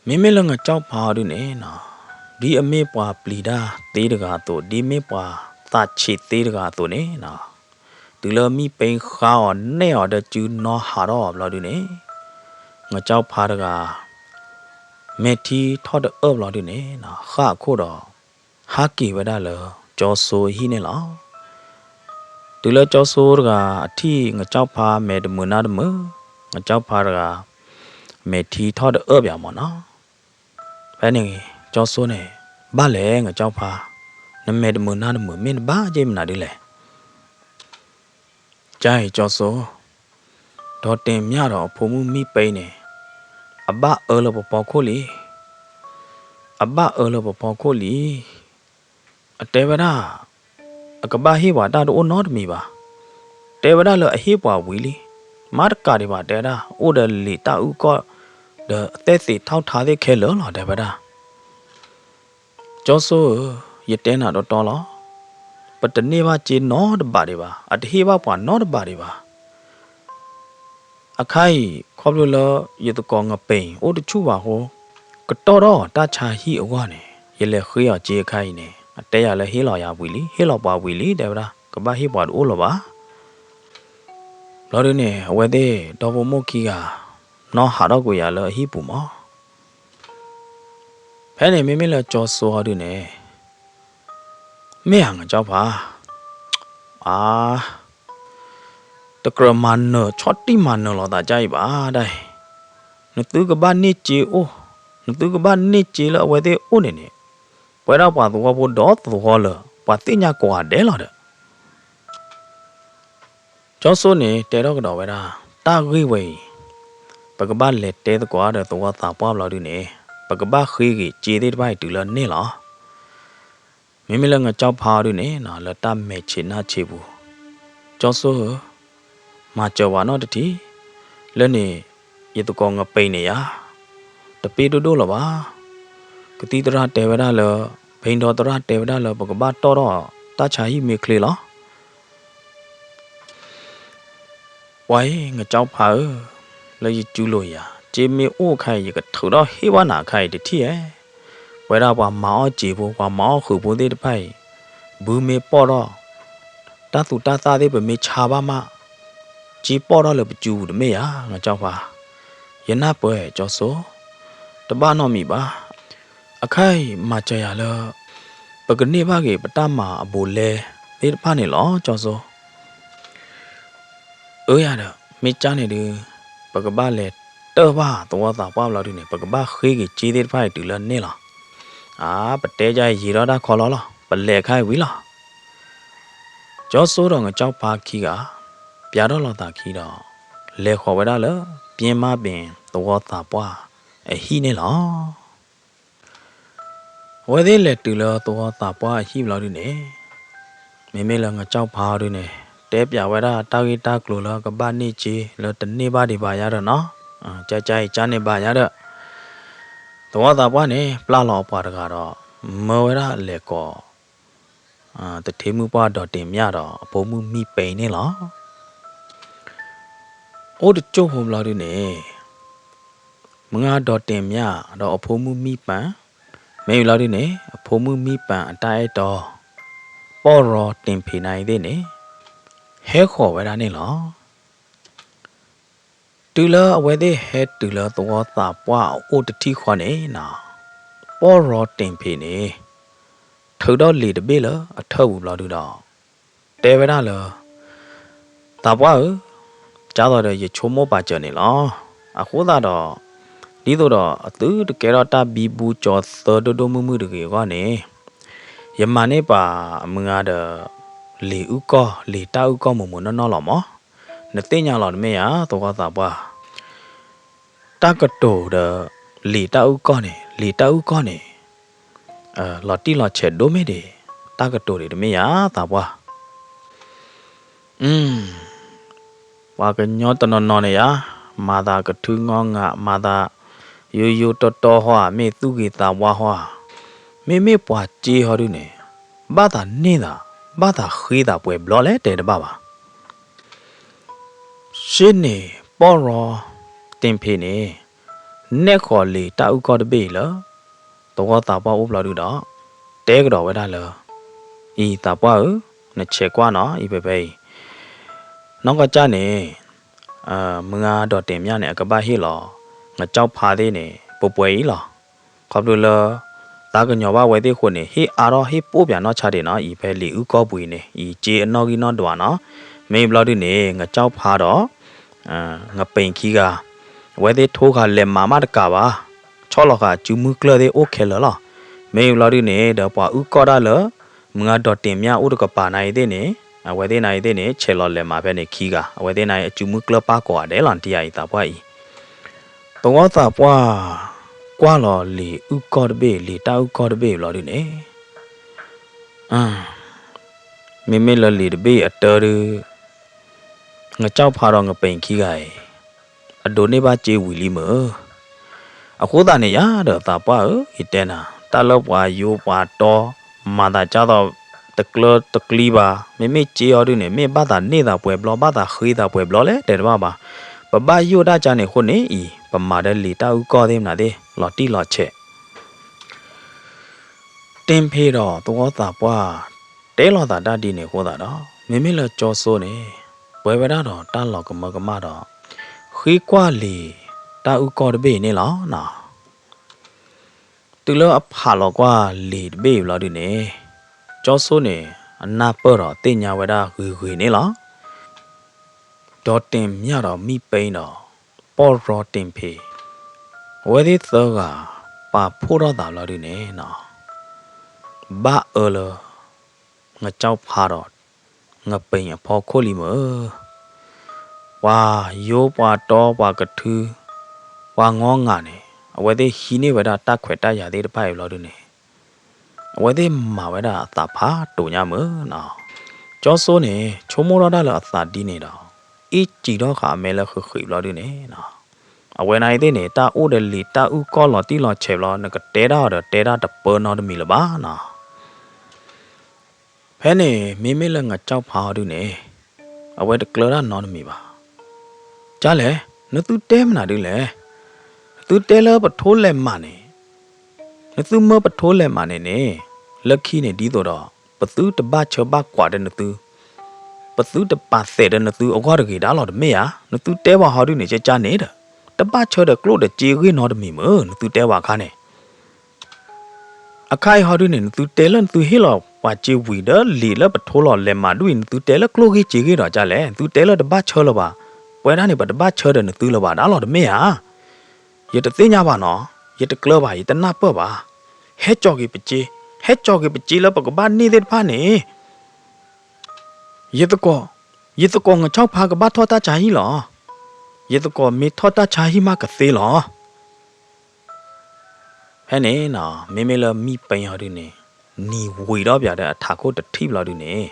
မ့မ့ၢ်လၢငါကၠီၣ်ဖါအီၤဒုန့ၣ်နီၤ ဒ်အမ့ၢ်ပှၤပျံၤတၢ်သ့တဂၤအသိး ဒ်မ့ၢ်ပှၤသးဆံးသ့တဂၤအသိးန့ၣ်နီၤ တုၤလၢမံပ့ဃါအီၤနဲၣ်အီၤဒီးစုနီၢ်ဟးထီၣ်အီၤဘျီဒုန့ၣ် ငါကၠီၣ်ဖါတဂၤ မဲာ်ထံထီၣ်တအၢၣ်ဘျီဒုန့ၣ်နီၤ ဃၣ်အခိၣ်ဒီး ဟးက့ၤဝဲဒၣ်လၢကၠီစိအဟံၣ်န့ၣ်လီၤ. တုၤလၢကၠီစိတဂၤအထံၣ် ငါကၠီၣ်ဖါမဲာ်တမုာ်နါတမုာ်, ငါကၠီၣ်ဖါတဂၤ မဲာ်ထံထီၣ်တအၢၣ်ပၠးမၢ်နီၤ. ဖဲန့ၣ် ကၠီစိန့ၣ် ဘၣ်လဲၣ်ငါကၠီၣ်ဖါ, နမဲာ်တမုာ်နါတမုာ် မ့ၢ်နဘၣ်က့ၤမနုၤဒ်လဲၣ်. ကၠါအံၤကၠီစိ, ဒီးတဲမၠၣ်ဒီးအဖိမုၣ်မံပ့န့ၣ် အဘၣ်အၢလၢပဖီခိၣ်လံ. အဘၣ်အၢလၢပဖီခိၣ်လံ. အတဲဝဲဒၣ် အကဘၣ်ဟ့ၣ်ပှၤတၢ်တအိၣ်နီတမံၤဘၣ်. တဲဝဲဒၣ်လၢအဟ့ၣ်ပှၤဝံၤလံ. မၤတကးဒံးဘၣ် တဲဝဲဒၣ် အိၣ်ဒီးလံာ်တၢ်အုၣ်ကီၢ် ဒီးသဲၣ်သ့ၣ်ထီၣ်ထါသ့ၣ်ခဲလၢာ်လီၤ တဲဝဲဒၣ်. ကၠီစိဧၢ, ယတဲနၤတီတီလီၤ. ပတန့ၢ်ဘၣ်စ့နီတဘးဒံးဘၣ်, အတဟ့ၣ်ဘၣ်ပှၤနီတဘးဒံးဘၣ်. အခါအံၤ ခီဖျိလၢယသကိးငပ့ၢ်အိၣ်တဆူၣ်ဘၣ်အဃိ ကတီၢ်ထီၣ်တၢ်ဆါဟံၣ်အဂီၢ်န့ၣ် ယလဲၤဃ့အီၤစ့အခါအံၤန့ၣ် အတဲယၤလၢဟ့ၣ်လီၤယၤဝံၤလံ, ဟ့ၣ်လီၤပှၤဝံၤလံ တဲဝဲဒၣ်, ကဘၣ်ဟ့ၣ်ပှၤတအိၣ်လၢၤဘၣ်. ဘျီဒုန့ၣ် အဝဲသ့ၣ်ဒီဖိမိၢ်ခံဂၤ နီၢ်ဟးထီၣ်ကွံာ်ယၤလၢအဟံၣ်ပူၤမး. ဖဲန့ၣ်မ့မ့ၢ်လၢကၠီစိအီၤဒုန့ၣ် မ့ၢ်ဧါ ငါကၠီၣ်ဖါ, အါ, တကြၢးမၤနၢၤ ဆီၣ်တံၢ်မၤနၢၤလီၤသးကၠါအံၤဘၣ်ဒၣ်အံၤ, နသုကဘၣ်န့ၢ်စ့အိၣ်, နသုကဘၣ်န့ၢ်စ့လၢအဝဲသ့ၣ်အိၣ်န့ၣ်န့ၣ်, ပဝဲဒၣ်ပှၤသဝီဖိဒီသဝီလၢ ပှၤသ့ၣ်ညါကိးဂၤဒဲးလီၤဒီး ကၠီစိန့ၣ် တဲထီၣ်ကဒီးဝဲဒၣ်, တၢ်ဂ့ၢ်ဝဲအံၤ ပကဘၣ်လဲၤတဲသကိးဒီးသဝီသးပှၢ်ဘျီဒုန့ၣ် ပကဘၣ်ဃ့ဂ့ၤစ့သ့ၣ်တဖၣ်အံၤတုၤလၢန့ၢ်လီၤ. မ့မ့ၢ်လၢငါကၠီၣ်ဖါအီၤဒုန့ၣ် လၢတၢ်မဲာ်ဆံးနါဆံးပူၤ, ကၠီစိဧၢ, မၤစၢၤဝဲနီတထံၣ်, လၢန့ၣ် ယသကိးငပံာ်န့ၣ်ယၤ တပ့ၢ်ဒိၣ်ဒိၣ်လၢၤဘၣ်. ကသံၣ်သရၣ်တဲဝဲဒၣ်လၢ ဖဲဒိၣ်သရၣ်တဲဝဲဒၣ်လၢ ပကဘၣ်တီၣ်ထီၣ်တၢ်ဆါဟံၣ်မ့ၢ်ချ့လီၤ. ပှၤအံၤ ငကၠီဖါဧၢ, လၢယစုလိၤယၤ စ့မ့ၢ်အိၣ်ခါအံၤ ယကထုးထီၣ်ဟ့ၣ်ဘၣ်နၤခါအံၤတထံၣ်ဧါ. ပဝဲဒၣ်ပှၤမၤအီၣ်စ့ဖိ ပှၤမၤအီၣ်ဃုာ်ဖိသ့ၣ်တဖၣ်အံၤ ဘုမ့ၢ်ပီၣ်ထီၣ် တၢ်သူတၢ်သၣ်သ့ၣ် ပမ့ၢ်ဆါဘၣ်မး စ့ပီၣ်ထီၣ်လၢပစုပူၤတမ့ၢ်ဧါ ငကၠီဖါ. ယနၢ်ပၢၢ်ကၠီစိ တဘၣ်နီတမံၤဘၣ်. အခါအံၤမၤစၢၤယၤလၢ ပကန့ၢ်ဘၣ်က့ၤပတၢ်မၤအဘူးအလဲသ့ၣ်တဖၣ်န့ၣ်လီၤ ကၠီစိ. အၢယၤဒီး မ့ၢ်ကၢ်န့ၣ်ဒုး ပကဘၣ်လဲၤတၢၢ်ဘၣ်သဝီသးပှၢ်ဘျီဒုန့ၣ် ပကဘၣ်ဃ့က့ၤစ့သ့ၣ်တဖၣ်အံၤတုၤလၢန့ၣ်လီၤ. အါ ပတဲကၢ်အံၤယံာ်ထီၣ်တၢ်ခီလီၤလီၤ ပလဲၤခါအံၤဝံၤလီၤ. ကၠီစိဒီးငကၠီဖါခံဂၤ ပျးထီၣ်လိာ်သးခံဒီး လဲၤဃီၤဝဲဒၣ်လၢ ပျဲမးပ့ၤသဝီသးပှၢ်အဟံၣ်န့ၣ်လီၤ. အဝဲသ့ၣ်လဲၤတုၤလၢသဝီသးပှၢ်အဟံၣ်ဘျီဒုန့ၣ် မ့မ့ၢ်လၢငကၠီဖါဒုန့ၣ် တဲပျးဝဲဒၣ်တၢ်ဂ့ၢ်တၢ်ကျိၤလၢကဘၣ်န့ၢ်စ့လၢတန့ၢ်ဘၣ်ဒံးဘၣ်ယၤဒီးနီၤ, ကၢ်ကၢ်အံၤကၢ်န့ၢ်ဘၣ်ယၤဒီး သဝီသးပှၢ်န့ၣ် ပျၢ်လီၤအပှၤတဂၤဒီး မၢဝဲဒၣ်လဲၤကိး တထံမုၣ်ပှၢ်ဒီးတ့ၢ်မၠၣ်ဒီးအဖိမုၣ်မံပ့ၤန့ၣ်လီၤ. အိၣ်တကၠိၢ်ဖိဘျီဒုန့ၣ် မုၢ်ဂၤဒီးတ့ၢ်မၠၣ်ဒီးအဖိမုၣ်မံပၢ် မ့ၢ်ဘျီဒုန့ၣ် အဖိမုၣ်မံပၢ်အတၢ်အဲၣ်တီ ပီၢ်ရီတ့ၢ်ဖ့းနၤအံၤသ့ၣ်န့ၣ် ဟဲဃီၤဝဲဒၣ်န့ၣ်လီၤ. တုၤလၢအဝဲသ့ၣ်ဟဲတုၤလၢသဝီသးပှၢ်အအိၣ်တထံၣ်ဃီန့ၣ်နီၤ, ပီၢ်ရီတ့ၢ်ဖ့းန့ၣ် ထုးထီၣ်လံာ်တဘ့ၣ်လၢအထၢၣ်ပူၤဘျီဒုဒီး တဲဝဲဒၣ်လၢ သးပှၢ်ဧၢ, ကၢ်သိးဒီးယဆိကမိၣ်ပာ်စၢၤန့ၣ်လီၤ. အဃိသတးဒီး ဒ်သိးဒီးအသုတကဲထီၣ်တၢ်ဘံဘူကၠီၤသၢဒိၣ်ဒိၣ်မုၢ်မုၢ်တဂ့ၤအဂီၢ်န့ၣ် ယမၤန့ၢ်ပာ်မုၢ်ဂၤဒီး လံာ်အုၣ်ကီၢ် လံာ်တၢ်အုၣ်ကီၢ်မုာ်မုာ်နီၢ်နီၢ်လီၤမး. နသ့ၣ်ညါလီၤတမ့ၢ်ဧါ သဝီသးပှၢ် တၢ်ကတိၤဒီး လံာ်တၢ်အုၣ်ကီၢ်န့ၣ် လံာ်တၢ်အုၣ်ကီၢ်န့ၣ် လီၤတံၢ်လီၤဆဲးဒိၣ်မ့ၢ်ဒံး တၢ်ကတိၤဒံးတမ့ၢ်ဧါ သးပှၢ်. ပှၤကညီတနီၤနီၤန့ၣ်ယါ, မၤသးကထုငီငၤ, မၤသးယိယိတီတီဟီဧါ, မ့ၢ်သူၣ်ဂ့ၤသးဝါဟီဧါ, မ့မ့ၢ်ပှၤစ့ဟီဒုန့ၣ် ဘၣ်သးန့ၢ်သး ဘၣ်သးဃ့သးပှဲၤဘျီလဲၣ် တဲတဘၣ်ဘၣ်. ရှ့န့ၣ် ပီၢ်ရီတ့ၢ်ဖ့းန့ၣ် နဲၣ်ဃီၤလံာ်တၢ်အုၣ်ကီၢ်တဘ့ၣ်အံၤလၢ သဝီသးပှၢ်အိၣ်ဘျီဒုဒီး တဲကဒီးဝဲဒၣ်လၢ အံၤသးပှၢ်ဧၢ, နဆဲးကွၢ်နီၤ အံၤဖဲဖဲအံၤ နီၢ်ကီၢ်ကၢ်န့ၣ် မုၢ်ဂၤဒီးတ့ၢ်မၠၣ်န့ၣ် အကဘၣ်ဟ့ၣ်လီၤ ငကၠီဖါသ့ၣ်န့ၣ် ပှဲၤပှဲၤအံၤလီၤ. ခီဖျိလၢ သးကညီၤဘၣ်ဝဲသ့ၣ်အဃိန့ၣ် ဟ့ၣ်အါထီၣ်ဟ့ၣ်ပိာ်ပၠးနီၢ်ဆါဒံးနီၤ, အံၤဖဲလံာ်အုၣ်ကီၢ်ပူၤအံၤန့ၣ် အံၤစ့အနီၣ်ဂံၢ်နီၣ်ဒွးနီၤ. မ့ၢ်ဘျီဒုန့ၣ် ငကၠီဖါဒီး ငပ့ၤခံဂၤ အဝဲသ့ၣ်ထိဃာ်လဲၤမၤမးတကးဘၣ်, ဆီၣ်လီၤဃာ်အစုမုၢ်ကျၢၢ်သ့ၣ်အိၣ်ခဲလၢာ်လီၤ. မ့ၢ်ဘျီဒုန့ၣ် ဒီးပှၤအုၣ်ကီၢ်ဒၣ်လၢ မုၢ်ဂၤဒီးတ့ၢ်မၠၣ်အိၣ်တကပၤနၤအံၤသ့ၣ်န့ၣ် အဝဲသ့ၣ်နၤအံၤသ့ၣ်န့ၣ် ဆဲးလီၤလဲၤမၤဖဲန့ၣ်ခံဂၤ, အဝဲသ့ၣ်နၤအံၤအစုမုၢ်ကျၢၢ်ပၢ်ကိးဂၤဒဲးလီၤ နထံၣ်ဧါ အံၤသးပှၢ်အံၤ သဝီသးပှၢ် ကွၢ်လီၤလံာ်အုၣ်ကီၢ်တဘ့ၣ် လံာ်တၢ်အုၣ်ကီၢ်တဘ့ၣ်ဘျီဒုန့ၣ် မ့မ့ၢ်လၢလံာ်တဘ့ၣ်အတၢ်ဒု ငကၠီဖါဒီးငပ့ၤခံဂၤအံၤ အဒိးန့ၢ်ဘၣ်စ့ဝံၤလံမ့ၢ်ဧါ. အဃိသတးန့ၣ်ယါဒီးသးပှၢ်ဧၢ, ယတဲနၤ တၢ်လၢပှၤယိပှၤတီ မၤသးကၢ်သိးတကျၢတကျံဘၣ်, မ့မ့ၢ်စ့အီၤဒုန့ၣ် မ့ၢ်ဘၣ်သးန့ၢ်သးပှဲၤဘျီ ဘၣ်သးဃ့သးပှဲၤဘျီလဲၣ် တဲတဘၣ်ဘၣ်. ပဘၣ်ယိၣ်တၢ်ကၢ်န့ၣ်အဃိန့ၣ်အံၤ ပမၤဒီးလံာ်တၢ်အုၣ်ကီၢ်သ့ၣ်မနုၤသ့ၣ် လီၤတံၢ်လီၤဆဲး တ့ၢ်ဖ့းဒီးသဝီသးပှၢ် တဲလိာ်သးတၢ်ဒ်န့ၣ်အဃိသတးဒီး မ့မ့ၢ်လၢကၠီစိန့ၣ် ပှဲၤဝဲဒၣ်ဒီးတၢ်လီၤကမၢကမၣ်ဒီး ဃ့ကွၢ်လံာ်တၢ်အုၣ်ကီၢ်တဘ့ၣ်န့ၣ်လီၤ. တုၤလၢအဖးလီၤကွၢ်လံာ်တဘ့ၣ်အံၤဘျီဒုန့ၣ် ကၠီစိန့ၣ် အနၢ်ပၢၢ်ဒီးသ့ၣ်ညါဝဲဒၣ်ဂ့ၤဂ့ၤန့ၣ်လီၤ. ဒီးတ့ၢ်မၠၣ်ဒီးမံပ့ၤဒီး ပီၢ်ရီတ့ၢ်ဖ့း အဝဲသ့ၣ်သၢဂၤ ပာ်ဖှိၣ်ထီၣ်သးဘျီဒုန့ၣ် ဘၣ်အၢလၢ ငကၠီဖါဒီး ငပ့ၤအဖီခိၣ်လံမ့ၢ်ဧါ. ပှၤယိပှၤတီပှၤကထု ပှၤငီငၤန့ၣ် အဝဲသ့ၣ်ဟံးန့ၢ်ဝဲဒၣ်တၢ်ခွဲးတၢ်ယာ်သ့ၣ်တဖၣ်အံၤဘျီဒုန့ၣ် အဝဲသ့ၣ်မၤဝဲဒၣ်အသးဖးဒိၣ်ညါမ့ၢ်ဧါ. ကၠီစိန့ၣ် ဆိကမိၣ်ထီၣ်ဒၣ်လၢအသးဒ်န့ၣ်ဒီး အ့ၣ်စံးထီၣ်ဃာ်အမဲာ်လၢဃံးဃံးဘျီဒုန့ၣ် အဝဲန့ၣ်သ့ၣ်န့ၣ် တၢ်အိၣ်ဒီးလံာ်တၢ်အုၣ်ကီၢ်လီၤတံၢ်လီၤဆဲးဘျီ နကတဲတၢ်အီၤဒီးတဲတၢ်တပၢနီတမံၤလၢၤဘၣ်နီၤ. ဖဲန့ၣ် မ့မ့ၢ်လၢငါကၠီဖါအီၤဒုန့ၣ် အဝဲတကျၢတၢ်နီတမံၤဘၣ်. ကၢ်လဲၣ်, နသုတဲမနုၤဒုလဲၣ်. နသုတဲလၢပထိလဲၤမးန့ၣ်, နသုမၢပထိလဲၤမးန့ၣ်န့ၣ်, လၢခံန့ၣ်ဒ်သိးဒီး ပသုတဘၣ်ဆၢဘၣ်ကွၢ်ဒီးနသု, ပသုတပာ်သဲးဒီးနသုအဂီၢ်တဂ့ၤဒၣ်လီၤတမ့ၢ်ဧါ. နသုတဲပှၤဟီဒုန့ၣ် ကကၢ်န့ၣ်ဒီး တဘၣ်ဆၢဒီးကျိၣ်ဒီးစ့အဂ့ၢ်နီတမံၤမ့ၢ် နသုတဲပှၤအခါန့ၣ် အခါအံၤဟီဒုန့ၣ် နသုတဲလၢနသုဟ့ၣ်လီၤပှၤစ့ဝံၤဒီးလံာ်လၢပထိလီၤလဲၤမးဒုအံၤ နသုတဲလၢကျိၣ်ဂ့ၢ်စ့ဂ့ၢ်ဒီးကၢ်လဲၣ်. နသုတဲလၢတဘၣ်ဆၢလၢၤဘၣ်. ပဝဲဒၣ်န့ၣ် ပတဘၣ်ဆၢဒီးနသုလၢၤဘၣ်ဒၣ်လီၤတမ့ၢ်ဧါ. ယတသ့ၣ်ညါဘၣ်နီၤ, ယတကျၢဘၣ်, ယတနၢ်ပၢၢ်ဘၣ်. ဟဲကၠီက့ၤပစ့, ဟဲကၠီက့ၤပစ့လၢပကဘၣ်န့ၢ်သ့ၣ်တဖၣ်န့ၣ် ယသကိး, ယသကိးငါကၠီဖါကဘၣ်ထီၣ်တၢ်ဆါဟံၣ်လီၤ. ယသကိးမ့ၢ်ထီၣ်တၢ်ဆါဟံၣ်မးကသ့လီၤ. ဖဲန့ၣ်နီၤ မ့မ့ၢ်လၢမံပၢၢ်အီၤဒုန့ၣ် နံၤဝံၤဒီးပၠးဒီးအထးခိၣ်တထံၣ်ဘျီဒုန့ၣ်,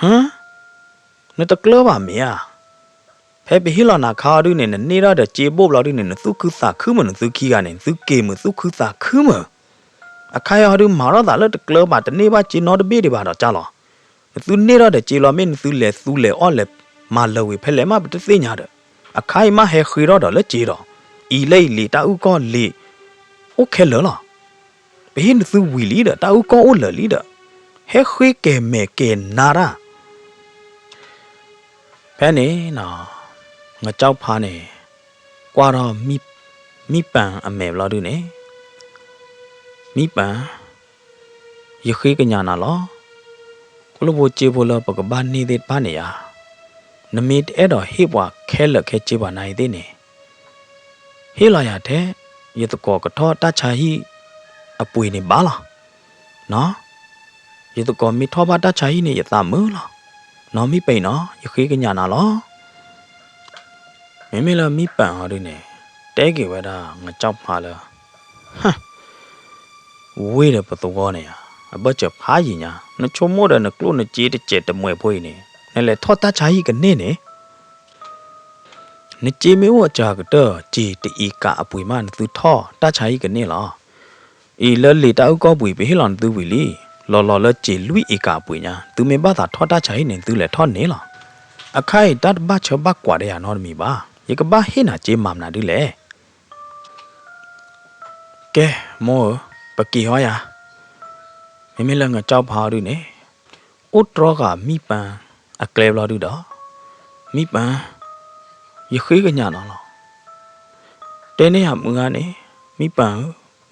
ဟၢ, နတကျၢဘၣ်မ့ၢ်ဧါ. ဖဲပဟ့ၣ်လီၤနၤခါအီၤဒုန့ၣ် နန့ၢ်ထီၣ်ဒီးစ့ဘိၣ်ဘျီဒုန့ၣ် နသူၣ်ခုသးခုမုာ် နသုခံဂၤန့ၣ် နသုက့ၤမုာ်သူၣ်ခုသးခုမုာ်. အခါအံၤဟီဒုမၤထီၣ်သးလၢတကျၢဘၣ် တန့ၢ်ဘၣ်စ့နီတဘ့ၣ်ဒံးဘၣ်ဒီးကၢ်လီၤ. နသုန့ၢ်ထီၣ်ဒီးစ့လီၤ မ့ၢ်နသုလဲၤသူလဲၤအီၣ်လဲၤမၤလၢာ်ဝံၤဖဲလဲၣ်မး ပတသ့ၣ်ညါဒီး အခါအံၤမးဟဲဃ့ထီၣ်ဒီးလၢစ့ဒီး အံၤလၢအံၤလံာ်တၢ်အုၣ်ကီၢ်လံာ် အိၣ်ခဲလၢာ်လီၤ. ပဟ့ၣ်နသုဝံၤလံဒီး တၢ်အုၣ်ကီၢ်အိၣ်လၢာ်လံဒီး ဟဲဃ့ကဲၤမဲာ်ကဲၤနါတၢ် ဖဲန့ၣ်နီၤ ငါကၠီဖါန့ၣ် ကွၢ်ထီၣ်မံပၢၢ်အမဲာ်ဘျီဒုန့ၣ်, မံပၢၢ်, ယဃ့ကညးနၤလီၤ. ကျိၣ်ဖိစ့ဖိလၢပကဘၣ်န့ၢ်သ့ၣ်တဖၣ်န့ၣ်ဧါ, နမ့ၢ်တအဲၣ်ဒိးဟ့ၣ်ပှၤခဲလၢာ်ခဲဆ့ဘၣ်နၤအံၤသ့ၣ်န့ၣ် ဟ့ၣ်လီၤယၤထဲ, ယသကိးကထီၣ်တၢ်ဆါဟံၣ်အပှ့ၤန့ၣ်ဘၣ်လီၤ. နီၤ, ယသကိးမ့ၢ်ထီၣ်ဘၣ်တၢ်ဆါဟံၣ်န့ၣ် ယသးမုာ်လီၤ. နီၤမံပၢၢ်နီၤ, ယဃ့ကညးနၤလီၤ. မ့မ့ၢ်လၢမံပၢၢ်အီၤဒုန့ၣ် တဲက့ၤဝဲဒၣ်ငါကၠီဖါလၢ ဝ့ၢ်ဒီးပသဝီန့ၣ်ဧါ, အဘၢၣ်စၢၤဖးယံာ်ညါ, နဆိကမိၣ်ဒီးနကျိၣ်နစ့တစဲးတမှဲးဖိအံၤန့ၣ် နလဲၤထီၣ်တၢ်ဆါဟံၣ်ကန့ၢ်န့ၣ် နစ့မ့ၢ်အိၣ်အစှၤကတၢၢ် စ့တအ့ကၤအပှ့ၤမး နသုထီၣ်တၢ်ဆါဟံၣ်ကန့ၢ်လီၤ. အံၤလၢလံာ်တၢ်အုၣ်ကီၢ်ပှ့ၤ ပဟ့ၣ်လီၤနသုဝံၤလံ, လီၤလီၤလၢစ့လွံၢ်အ့ကၤအပှ့ၤညါ သုမ့ၢ်ဘၣ်သးထီၣ်တၢ်ဆါဟံၣ်န့ၣ် နသုလဲၤထီၣ်န့ၢ်လီၤ. အခါအံၤတၢ်တဘၣ်ဆၢဘၣ်ကွၢ်ဒီးယၤနီတမံၤဘၣ်, ယကဘၣ်ဟ့ၣ်နၤစ့မၤမနုၤဒ်လဲၣ်. ကဲ, မိၢ်ဧၢ, ပက့ၤဟီယၤ. မ့မ့ၢ်လၢငါကၠီဖါအီၤဒုန့ၣ် အိၣ်တြီဃာ်မံပၢၢ်အကျဲဘျီဒုဒီး, မံပၢၢ်, ယဃ့ကညးနၤလီၤ. တဲန့ၢ်ယၤမုၢ်ဂၤန့ၣ်, မံပၢၢ်ဧၢ,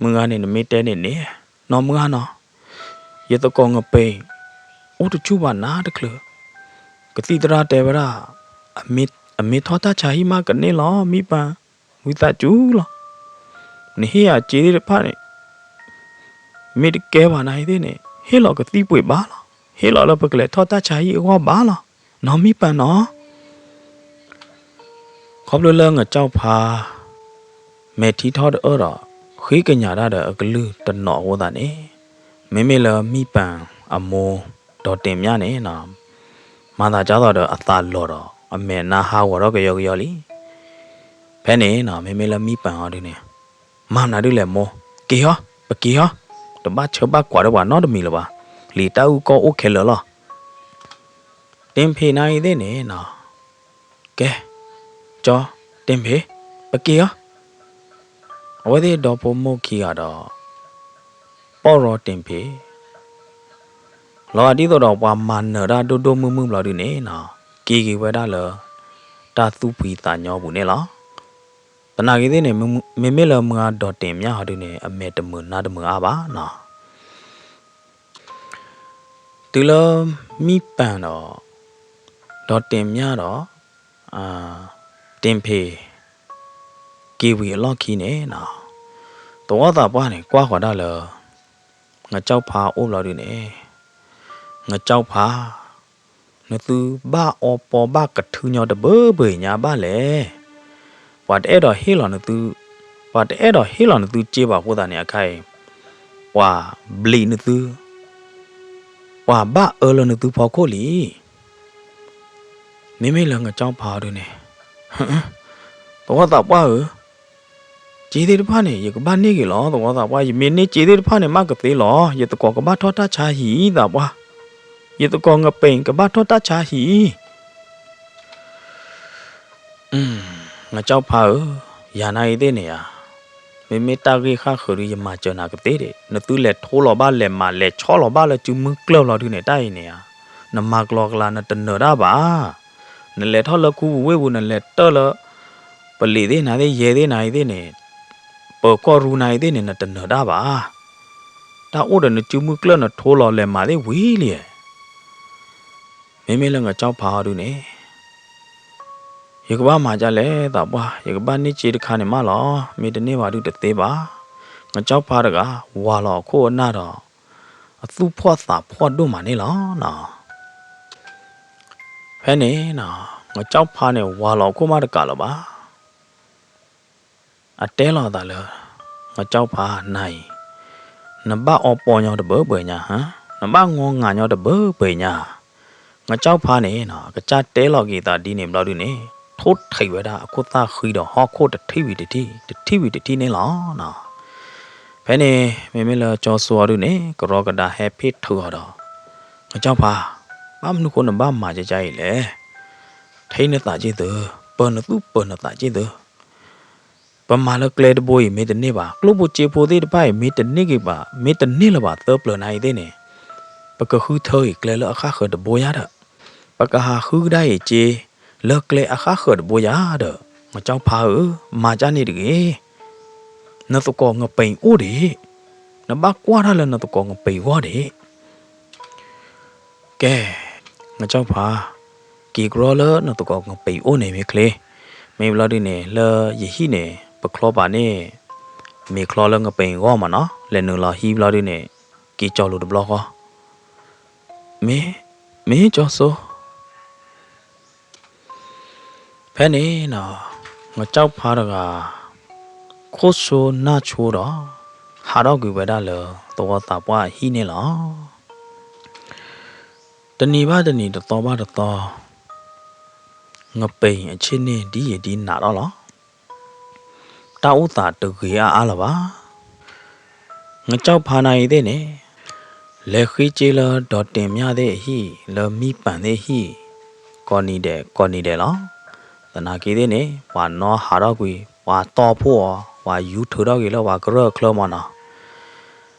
မုၢ်ဂၤန့ၣ် နမ့ၢ်တဲန့ၣ်န့ၣ်, နီၢ်မုၢ်ဂၤနီၤ, ယသကိးငပ့ၤ အိၣ်တဆူၣ်ဘၣ်နၤတချုး, ကသံၣ်သရၣ်တဲဝဲဒၣ် အမ့ၢ်ထီၣ်တၢ်ဆါဟံၣ်မးကန့ၢ်လီၤ မံပၢၢ်, ဝံသးစူၤလီၤ. နဟ့ၣ်ယၤစ့သ့ၣ်တဖၣ်န့ၣ် မ့ၢ်တကဲဘၣ်နၤအံၤသ့ၣ်န့ၣ် ဟ့ၣ်လီၤကသံၣ်ပှ့ၤဘၣ်လီၤ. ဟ့ၣ်လီၤလၢပကလဲၤထီၣ်တၢ်ဆါဟံၣ်အဂီၢ်ဘၣ်လီၤ. နီၢ်မံပၢၢ်နီၤ. ခီဖျိလၢငါကၠီဖါ မဲာ်ထံထီၣ်တအၢၣ်ဒီး ဃ့ကညးတၢ်ဒီးအကလုၢ်တနီၤအဃိသတးန့ၣ်, မ့မ့ၢ်လၢမံပၢၢ်အမိၢ် ဒီးတ့ၢ်မၠၣ်န့ၣ်နီၤ, မၤသးဒ်သိးဒီးအသးလီၤဒီး အမဲာ်နါဟးဂီၤထီၣ်ကယီကယီလံ. ဖဲန့ၣ်နီၤ မ့မ့ၢ်လၢမံပၢၢ်အီၤဒုန့ၣ် မၤမနုၤဒ်လဲၣ်မိၢ်, က့ၤဟီ, ပက့ၤဟီ, တဘၣ်ဆၢဘၣ်ကွၢ်ဒီးပှၤနီတမံၤလၢၤဘၣ်, လံာ်တၢ်အုၣ်ကီၢ်အိၣ်ခဲလၢာ်လီၤ. တ့ၢ်ဖံးနၤအံၤသ့ၣ်န့ၣ်နီၤ, ကဲ, ကၠီ, တ့ၢ်ဖံး, ပက့ၤဟီ. အဝဲသ့ၣ်ဒီဖိမိၢ်ခံဂၤဒီး ပိာ်ရီတ့ၢ်ဖံး လီၤဂာ်ဒ်သိးဒီးပှၤမၤနၢၤတၢ်ဒိၣ်ဒိၣ်မုၢ်မုၢ်ဘျီဒုန့ၣ်နီၤ, က့ၤက့ၤဝဲဒၣ်လၢ တၢ်သူၣ်ဖှံသးညီပူၤန့ၣ်လီၤ. သနာ်က့သ့ၣ်န့ၣ် မ့မ့ၢ်လၢမုၢ်ဂၤဒီးတ့ၢ်မၠၣ်ဟီဒုန့ၣ် အမဲာ်တမုာ်နါတမုာ်အါဘၣ်နီၤ. တုၤလၢမံပၢၢ်ဒီး ဒီးတ့ၢ်မၠၣ်ဒီး တ့ၢ်ဖံး က့ၤဝံၤအလီၢ်ခံန့ၣ်နီၤ, သဝီသးပှၢ်န့ၣ် ကွၢ်ဃီၤဒၣ်လၢ ငကၠီဖါအိၣ်ဘျီဒုန့ၣ်, ငကၠီဖါ, နသုဘၣ်အီပီဘၣ်ကထုညီတဘၢဘၢအံၤညါဘၣ်လဲၣ်. ပှၤတအဲၣ်ဒိးဟ့ၣ်လီၤနသု, ပှၤတအဲၣ်ဒိးဟ့ၣ်လီၤနသုစ့ဘၣ်အဃိသတးန့ၣ်အခါအံၤ, ပှၤဘျံးနသု, ပှၤဘၣ်အၢလၢနသုဖီခိၣ်လံ. မ့မ့ၢ်လၢငကၠီဖါဒုန့ၣ်, သဝီသးပှၢ်ဧၢ, စ့သ့ၣ်တဖၣ်န့ၣ် ယကဘၣ်န့ၢ်ဂ့ၤလီၤ. သဝီသးပှၢ်, ယမ့ၢ်န့ၢ်စ့သ့ၣ်တဖၣ်န့ၣ် မ့ၢ်ကသ့လီၤ. ယသကိးကဘၣ်ထီၣ်တၢ်ဆါဟံၣ်သးပှၢ်, ယသကိးငပ့ၤကဘၣ်ထီၣ်တၢ်ဆါဟံၣ်. ငကၠီဖါဧၢ, ယၤနၤအံၤသ့ၣ်န့ၣ်ဧါ, မ့မ့ၢ်တၢ်ဂ့ၢ်ဃၣ်ဃၢၤဒု ယမၤစၢၤနၤကသ့ဒံး, နသုလဲၤထိလီၤဘၣ် လဲၤမၤလဲၤဆီလီၤဘၣ်လၢစုမုၢ်ကျၢၢ်လီၤဒုန့ၣ် တၢ်အံၤန့ၣ်ဧါ, နမၤကျီၤကလၤ နတနၢၤတၢ်ဘၣ်. နလဲၤထီၣ်လၢခူပူၤဝ့ၢ်ပူၤ နလဲၤတၢၢ်လၢ ပလံးသ့ၣ်နၤသ့ၣ် ယဲသ့ၣ်နၤအံၤသ့ၣ်န့ၣ်, ပၢၤကီၢ်ရူနၤအံၤသ့ၣ်န့ၣ် နတနၢၤတၢ်ဘၣ်. တၢ်အိၣ်ဒီးနစုမုၢ်ကျၢၢ် နထိလီၤလဲၤမၤသ့ၣ်ဝံၤလံ. မ့မ့ၢ်လၢငကၠီဖါအီၤဒုန့ၣ်, ယကဘၣ်မၤဒ်လဲၣ်သးပှၢ်, ယကဘၣ်န့ၢ်စ့တခါန့ၣ်မးလီၤ. မ့ၢ်တန့ၢ်ဘၣ်ဒုတသ့ဘၣ်. ငကၠီဖါတဂၤ ဝၤလီၤအခိၣ်အနၢ်ဒီး အသူၣ်ဖှီၣ်သးဖှီၣ်ဒိၣ်မးန့ၣ်လီၤ. ဖဲန့ၣ် ငကၠီဖါန့ၣ် ဝၤလီၤအခိၣ်မးတကးလၢၤဘၣ်. အတဲလီၤအသးလၢ ငကၠီဖါနၤအံၤ, နဘၣ်အီပီညီတဘၢပှဲၤညါ, နဘၣ်ငီငၤညီတဘၢပှဲၤညါ. ငကၠီဖါန့ၣ် အကစၢ်တဲလီၤက့ၤသးဒ်န့ၣ်ဘျီဒုန့ၣ်, ထိၣ်ထံးဝဲဒၣ်အခိၣ်သၣ်ဃံဒီးဟီၣ်ခိၣ်တထံၣ်ဝံၤတထံၣ်, တထံၣ်ဝံၤတထံၣ်န့ၣ်လီၤ. ဖဲန့ၣ် မ့မ့ၢ်လၢကၠီစိအီၤဒုန့ၣ် ကရီကဒါဟဲဖ့ၣ်ထုးအီၤဒီး, ငကၠီဖါ, ဘၣ်မနုၤဃိနဘၣ်မၤကကါအံၤလဲၣ်. ထံၣ်နသးက့ၢ်သု, ပၢၤနသူၣ်ပၢၤနသးက့ၢ်သု. ပမၤလၢကျဲတဘိအံၤ မ့ၢ်တန့ၢ်ဘၣ်, ကျိၣ်ဖိစ့ဖိသ့ၣ်တဖၣ်အံၤ မ့ၢ်တန့ၢ်က့ၤဘၣ်, မ့ၢ်တန့ၢ်လၢၤဘၣ်သၢပျၢၤနၤအံၤသ့ၣ်န့ၣ်, ပကဃုထၢအံၤကျဲလၢအဃၣ်ဃၢၤတဘိယါဒီး, ပကဟးဃုကဒါအံၤစ့ လၢကျဲအဃၣ်ဃၢၤတဘိယါဒီး, ငကၠီဖါဧၢ, မၤကၢ်န့ၣ်တဂ့ၤ. နသကိးငပံၤအိၣ်ဒံး, နဘၣ်ကွၢ်တၢ်လၢနသကိးငပံၤအဂီၢ်ဒံး. ကဲ, ငကၠီဖါ, က့ၤကရီလၢနသကိးငပံၤအိၣ်န့ၣ်မ့ၢ်ချ့, မ့ၢ်ဘျီဒုန့ၣ် လၢယဟံၣ်န့ၣ် ပချီပာ်န့ၢ် မ့ၤချီလၢငပံၤအဂီၢ်မးနီၤ, လဲၤနုာ်လီၤဟံၣ်ဘျီဒုန့ၣ် က့ၤကၠီလိၤတဘျီဃီ. မ့ၢ်, မ့ၢ်ကၠီစိ ဖဲန့ၣ်နီၤ, ငကၠီဖါတဂၤ ခိၣ်ဆိနၢ်ဆိဒီး ဟးထီၣ်ကွံာ်ဝဲဒၣ်လၢသဝီသးပှၢ်အဟံၣ်န့ၣ်လီၤ. တနံၤဘၣ်တနံၤ တသီဘၣ်တသီ, ငပံၤအဆ့ၣ်န့ၣ်ဒ်ယံာ်ဒ်နးထီၣ်လီၤ. တၢ်အိၣ်သးတဂ့ၤအါအါလၢၤဘၣ်. ငကၠီဖါနၤအံၤသ့ၣ်န့ၣ် လဲၤဃ့စ့လၢဒီးတ့ၢ်မၠၣ်သ့ၣ်အဟံၣ်, လၢမံပၣ်သ့ၣ်အဟံၣ်, ကိးနံၤဒဲးကိးနံၤဒဲးလီၤ. သနာ်က့သ့ၣ်န့ၣ် ပှၤနီၢ်ဟးထီၣ်ကွံာ်, ပှၤတီၢ်ဖှိၣ်အီၤ, ပှၤယူၤထုးထီၣ်က့ၤလၢပှၤကရၢၢ်ချၢမးနီၤ.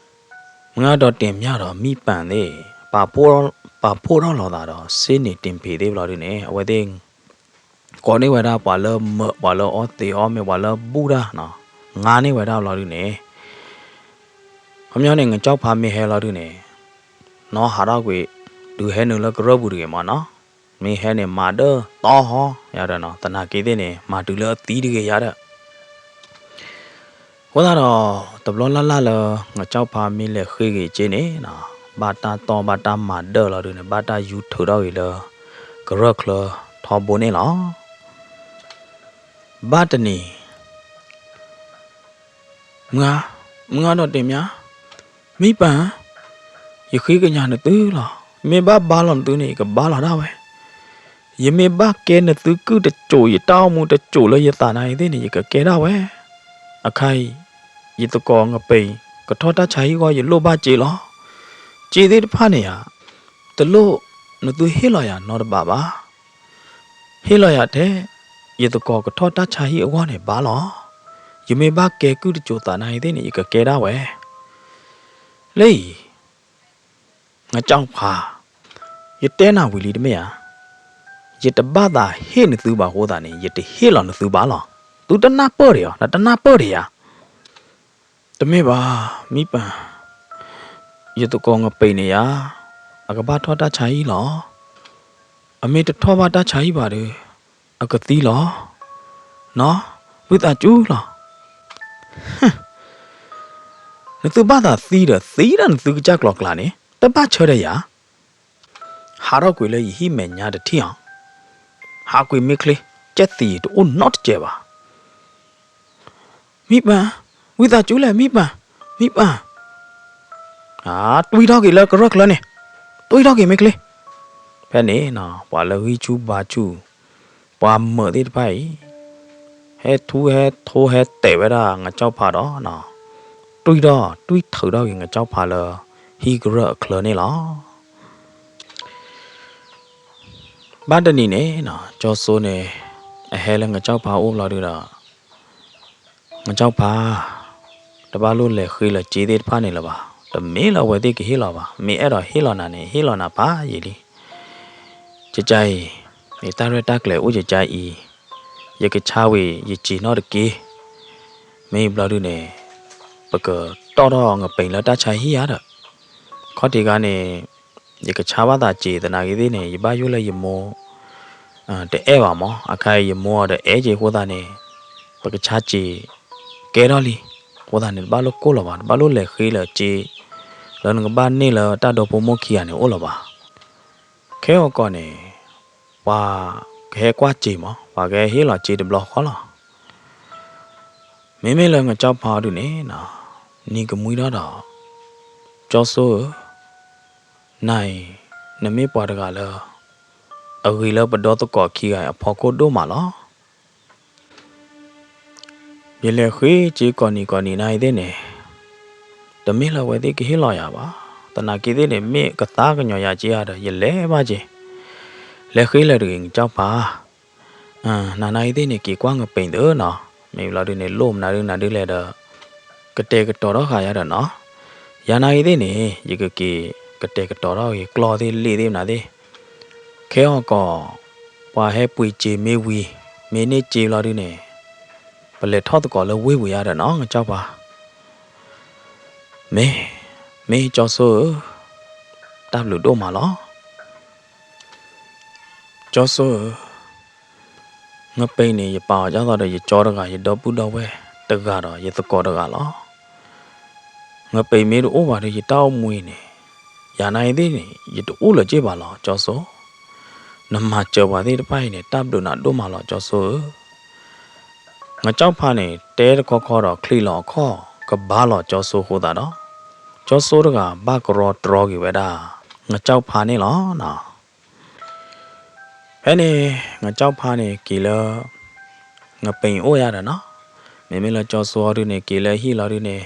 မ့ၢ်ဒီးတ့ၢ်မၠၣ်ဒီးမံပၣ်သ့ၣ်, ပာ်ဖှိၣ်ထီၣ်လိာ်သးဒီး စ့န့ၣ်တ့ၢ်ဖံးသ့ၣ်ဘျီဒုန့ၣ် အဝဲသ့ၣ် ကိးန့ၢ်ဝဲဒၣ်ပှၤလၢမၢး, ပှၤလၢအီသံးအီမ့ၤ, ပှၤလၢဘူၣ်တၢ်နီၤ, ငါန့ၢ်ဝဲဒၣ်ဘျီဒုန့ၣ်, ခီပညီန့ၣ် ငကၠီဖါမ့ၢ်ဟဲလီၤဒုန့ၣ်, နီၢ်ဟးထီၣ်ကွံာ်, ဒုးဟဲနုာ်လၢကရၢၢ်ပူၤတဂ့ၤမးနီၤ, မ့ၢ်ဟဲန့ၣ် မၤဒၢတီဟီ, ယၤဒီးနီၤ, သနာ်က့သ့ၣ်န့ၣ် မၤတုၤလၢအသံတဂ့ၤယၤဒီး အဃိသတးဒီး တဘျီလၢ်လၢ်လၢ ငကၠီဖါမ့ၢ်လဲၤဃ့က့ၤစ့န့ၣ်, ဘၣ်တၢ်တီဘၣ်တၢ်မၤဒၢလီၤဒုန့ၣ် ဘၣ်တၢ်ယူၤထုးထီၣ်က့ၤလၢ ကရၢၢ်ချၢထီဘိန့ၣ်လီၤ. ဘၣ်တနံၤ မုၢ်ဂၤ, မုၢ်ဂၤဒီးတ့ၢ်မၠၣ်, မံပၣ်, ယဃ့ကညးနသုလီၤ. မ့ၢ်ဘၣ်ဘါလီၤနသုန့ၣ် ယကဘါလီၤဒၣ်ဝဲ. ယမ့ၢ်ဘၣ်ကဲနသုကုၢ်တစိာ်, ယတၢ်အိၣ်မူတစိာ်လၢယသးနၤအံၤသ့ၣ်န့ၣ် ယကကဲဒၣ်ဝဲ. အခါအံၤ ယသကိးငပံၤ ကထီၣ်တၢ်ဆါဟံၣ်အဂီၢ် ယလိၣ်ဘၣ်စ့လီၤ. စ့သ့ၣ်တဖၣ်န့ၣ်ဧါ, တလိၣ်နသုဟ့ၣ်လီၤယၤနီတဘးဘၣ်. ဟ့ၣ်လီၤယၤထဲ ယသကိးကထီၣ်တၢ်ဆါဟံၣ်အဂီၢ်န့ၣ်ဘၣ်လီၤ. ယမ့ၢ်ဘၣ်ကဲကုၢ်တစိာ်သးနၤအံၤသ့ၣ်န့ၣ် ယကကဲဒၣ်ဝဲ. လၢအံၤ ငကၠီဖါ, ယတဲနၤဝံၤလံတမ့ၢ်ဧါ. ယတဘၣ်သးဟ့ၣ်နသုဘၣ်အဃိသတးန့ၣ် ယတဟ့ၣ်လီၤနသုဘၣ်လီၤ. သုတနၢ်ပၢၢ်ဒံးဧါ, နတနၢ်ပၢၢ်ဒံးဧါ. တမ့ၢ်ဘၣ်, မံပၣ်, ယသကိးငပံၤန့ၣ်ယါ, အကဘၣ်ထီၣ်တၢ်ဆါဟံၣ်လီၤ. အမ့ၢ်တထီၣ်ဘၣ်တၢ်ဆါဟံၣ်ဘၣ်ဒီး အကသံလီၤ. နီၢ်, ဝံသးစူၤလီၤ. နသုဘၣ်သးသံဒီး သံဒီးနသုကစၢ်ကျီၤကျါန့ၣ် တဘၣ်ဆၢဒီးယၤ. ဟးထီၣ်ကွံာ်လၢယဟံၣ်မဲာ်ညါတထံၣ်အီၤ, ဟးကွံာ်မ့ၢ်ချ့, ကဲသံးတအိၣ်နီတစဲးဘၣ်. မံပၣ်, ဝံသးစူၤလဲၣ် မံပၣ်, မံပၣ်. တွံၢ်ထီၣ်က့ၤလၢကရၢၢ်ချၢန့ၣ်, တွံၢ်ထီၣ်က့ၤမ့ၢ်ချ့. ဖဲန့ၣ် ပှၤလၢဂံၢ်ဆူၣ်ဘါဆူၣ်, ပှၤမၢးသ့ၣ်တဖၣ်အံၤ ဟဲထူဟဲထိဟဲတဲာ်ဝဲဒၣ်ငကၠီဖါဒီးနီၤ, တွံၢ်ထီၣ်တွံၢ်ထုးထီၣ်က့ၤငကၠီဖါလၢ ဟံၣ်ကရၢၢ်အချၢန့ၣ်လီၤ. ဘၣ်တနံၤန့ၣ်နီၤ ကၠီစိန့ၣ် အဟဲလၢငကၠီဖါအိၣ်ဘျီဒုဒီး ငကၠီဖါ တဘၣ်လိၣ်လဲၤဃ့လၢၤစ့သ့ၣ်တဖၣ်န့ၣ်လၢၤဘၣ်. တမ့ၢ်လၢအဝဲသ့ၣ်ကဟ့ၣ်လီၤဘၣ်. မ့ၢ်အဲၣ်ဒိးဟ့ၣ်လီၤနၤန့ၣ် ဟ့ၣ်လီၤနၤဖးယံာ်လံ. ကကါအံၤ မ့ၢ်တၢ်ရဲၣ်တၢ်ကျဲၤအိၣ်ကကါအံၤ, ယကဆါဝံၤယစ့ၤနီၣ်တက့ၢ်. မ့ၢ်ဘျီဒုန့ၣ် ပကတီၢ်ထီၣ်ငပ့ၤလၢတၢ်ဆါဟံၣ်ဧါဒီး ခီၣ်ထံးခါန့ၣ် ယကဆါဘၣ်သးစ့ၤသနာ်က့သ့ၣ်န့ၣ် ယဘၣ်ယိၣ်လၢယမိၢ် တအဲၣ်ဘၣ်မး. အခါအံၤယမိၢ်အီၤဒီးအဲၣ်က့ၤအဃိသတးန့ၣ် ပကဆါစ့ၤကဲထီၣ်လံ. အဃိသတးန့ၣ် တဘၣ်လိၣ်ကိၢ်လီၤဘၣ်, တဘၣ်လိၣ်လဲၤဃ့လၢၤစ့ လၢနကဘၣ်န့ၢ်လၢတၢ်ဒိဖိမိၢ်ခံဂၤန့ၣ်အိၣ်လၢၤဘၣ်. ခဲအံၤကီးန့ၣ် ပှၤကဟဲကွၢ်စ့မး, ပှၤကဟဲဟ့ၣ်လီၤစ့တဘျီဃီလီၤ. မ့မ့ၢ်လၢငကၠီဖါအီၤဒုန့ၣ် နံၤကမှံထီၣ်ဒီး ကၠီစိဧၢ, နၤအံၤ နမ့ၢ်ပှၤတဂၤလၢ အဂ့ၤလၢပဒီသကိးခံဂၤအံၤအဖီခိၣ်ဒိၣ်မးလီၤ. ယလဲၤဃ့စ့ကိးနံၤကိးနံၤနၤအံၤသ့ၣ်န့ၣ် တမ့ၢ်လၢအဝဲသ့ၣ်ကဟ့ၣ်လီၤယၤဘၣ်. သနာ်က့သ့ၣ်န့ၣ် မ့ၢ်ကသးကညီၤယၤက့ဧါဒီး ယလဲၤဘၣ်က့ၤ, လဲၤဃ့လၢၤတဂ့ၤ ငကၠီဖါ နၤနၤအံၤသ့ၣ်န့ၣ် က့ၤကွၢ်ငပ့ၤသၢနီၤ, မ့ၢ်ဘျီဒုန့ၣ် လိၣ်မနုၤဒုနၤဒုလဲၣ်ဒီး ကတဲာ်ကတီၤထီၣ်ဃာ်ယၤဒီးနီၤ, ယၤနၤအံၤသ့ၣ်န့ၣ် ယကက့ၤကတဲာ်ကတီၤထီၣ်က့ၤကျီၢ်သ့ၣ်လ့ၣ်သ့ၣ်မနုၤသ့ၣ်, ခဲအံၤကီး ပှၤဟဲပှ့ၤစ့မ့ၢ်ဝံၤ မ့ၢ်န့ၢ်စ့ဘျီဒုန့ၣ် ပလဲၤထီၣ်သကိးလၢဝ့ၢ်ပူၤယၤဒီးနီၤ ငကၠီဖါ မ့ၢ်, မ့ၢ်ကၠီစိဧၢ, တၢ်ဘျုးဒိၣ်မးလီၤ. ကၠီစိဧၢ, ငပ့ၤန့ၣ် ယပာ်အီၤဒ်သိးဒီးယကၠီတဂၤ ယဒီပုၢ်ဒီဝဲၢ်တဂၤဒီးယသကိးတဂၤလီၤ. ငပ့ၤမ့ၢ်တအိၣ်ဘၣ်ဒီးယတၢ်အိၣ်မူအံၤန့ၣ် ယၤနၤအံၤသ့ၣ်န့ၣ် ယတအိၣ်လၢၤက့ဘၣ်လီၤ ကၠီစိ. နမၤစၢၤပှၤသ့ၣ်တဖၣ်အံၤန့ၣ် တၢ်ဘျုးနၤဒိၣ်မးလီၤ ကၠီစိဧၢ. ငကၠီဖါန့ၣ် တဲတခီခီဒီး ချံးလီၤအခီၣ်ကဘါလီၤကၠီစိအဃိသတးဒီး ကၠီစိတဂၤဘၣ်ကရီတြီက့ၤဝဲဒၣ် ငကၠီဖါန့ၣ်လီၤ. ဖဲန့ၣ် ငကၠီဖါန့ၣ်က့ၤလၢ ငပ့ၤအိၣ်ယၤဒီးနီၤ, မ့မ့ၢ်လၢကၠီစိအီၤဒုန့ၣ် က့ၤလၢဟံၣ်လီၤဒုန့ၣ်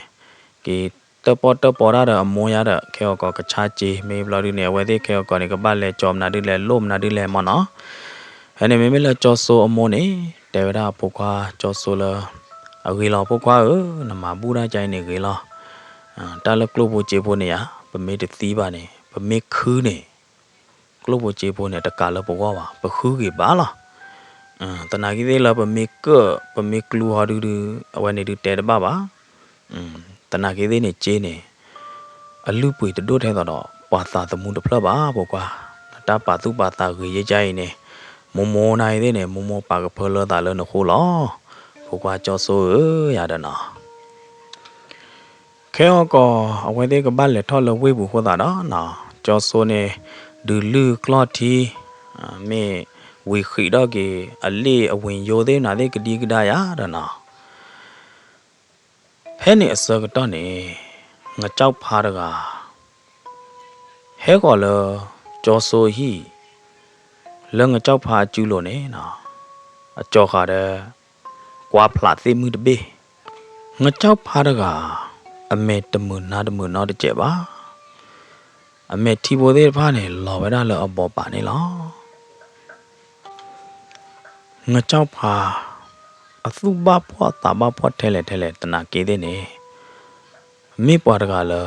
က့ၤတၢၣ်ပီၣ်တၢၣ်ပီတၢ်ဒီးအမိၢ်ယၤဒီး ခဲအံၤကီးကဆါစ့ မ့ၢ်ဘျီဒုန့ၣ် အဝဲသ့ၣ်ခဲအံၤကီးန့ၣ် ကဘၣ်လဲၤကၠီမနုၤဒုလဲၣ် လိၣ်မနုၤဒုလဲၣ်မၢ်နီၤ. ဖဲန့ၣ် မ့မ့ၢ်လၢကၠီစိအမိၢ်န့ၣ် တဲဝဲဒၣ်ဖိခွါကၠီစိလၢ အဂ့ၤလီၤဖိခွါဧၢ, နမၤဘူၣ်တၢ်ကါအံၤန့ၣ်ဂ့ၤလီၤ. တၢ်လၢကျိၣ်ဖိစ့ဖိန့ၣ်ဧါ, ပမ့ၢ်တသံဘၣ်န့ၣ် ပမ့ၢ်ခုန့ၣ် ကျိၣ်ဖိစ့ဖိန့ၣ် တကးလၢပဂီၢ်ဘၣ်, ပဃုက့ၤဘၣ်လီၤ. သနာ်က့သ့ၣ်လၢပမ့ၢ်ကၢၣ် ပမ့ၢ်ကျူဟီဒုဒု အဝဲန့ၣ်ဒုတဲတဘၣ်ဘၣ်. သနာ်က့သ့ၣ်န့ၣ် စ့န့ၣ် အလုၢ်ပှ့ၤတဒိၣ်ထဲသိးဒီး ပှၤသးသမူတဖျၢၣ်ဘၣ် ဖိခွါ, နတၢ်ပာ်သူၣ်ပာ်သးဂ့ၤယကါအံၤန့ၣ် မိၢ်မိၢ်နၤအံၤသ့ၣ်န့ၣ် မိၢ်မိၢ်ပာ်ကဖၢလၢသးလၢနဃိလီၤ. ဖိခွါကၠီစိဧၢ ယၤဒီးနီၤ ခဲအံၤကီး အဝဲသ့ၣ်ကဘၣ်လဲၤထီၣ်လၢဝ့ၢ်ပူၤအဃိသတးဒီးနီၤ ကၠီစိန့ၣ် ဒုးလုၢ်ကျီၢ်ထံ မ့ၢ်ဝံၤဃံးထီၣ်က့ၤ အလ့ၣ်အဝ့ၢ်ယိသ့ၣ်မနုၤသ့ၣ်ကဒံကဒါယၤဒီးနီၤ ဖဲန့ၣ်အဆၢကတီၢ်န့ၣ် ငကၠီဖါတဂၤ ဟဲဃီၤလၢ ကၠီစိဟံၣ် လၢငကၠီဖါအစုလိၤန့ၣ်နီၤ အကၠီဃာ်ဒီး ကွါဖျးသ့ၣ်မုၢ်တဘ့ၣ် ငကၠီဖါတဂၤ အမဲာ်တမုာ်နါတမုာ်နီတစဲးဘၣ်. အမဲာ်ထံဖိသ့ၣ်တဖၣ်န့ၣ် လီၤဝဲဒၣ်လၢအဘီးပာ်န့ၣ်လီၤ. ငကၠီဖါ အသူၣ်ဘၣ်ဖှီၣ်သးဘၣ်ဖှီၣ်ထဲလဲၣ်ထဲလဲၣ်သနာ်က့သ့ၣ်န့ၣ် မ့ၢ်ပှၤတဂၤလၢ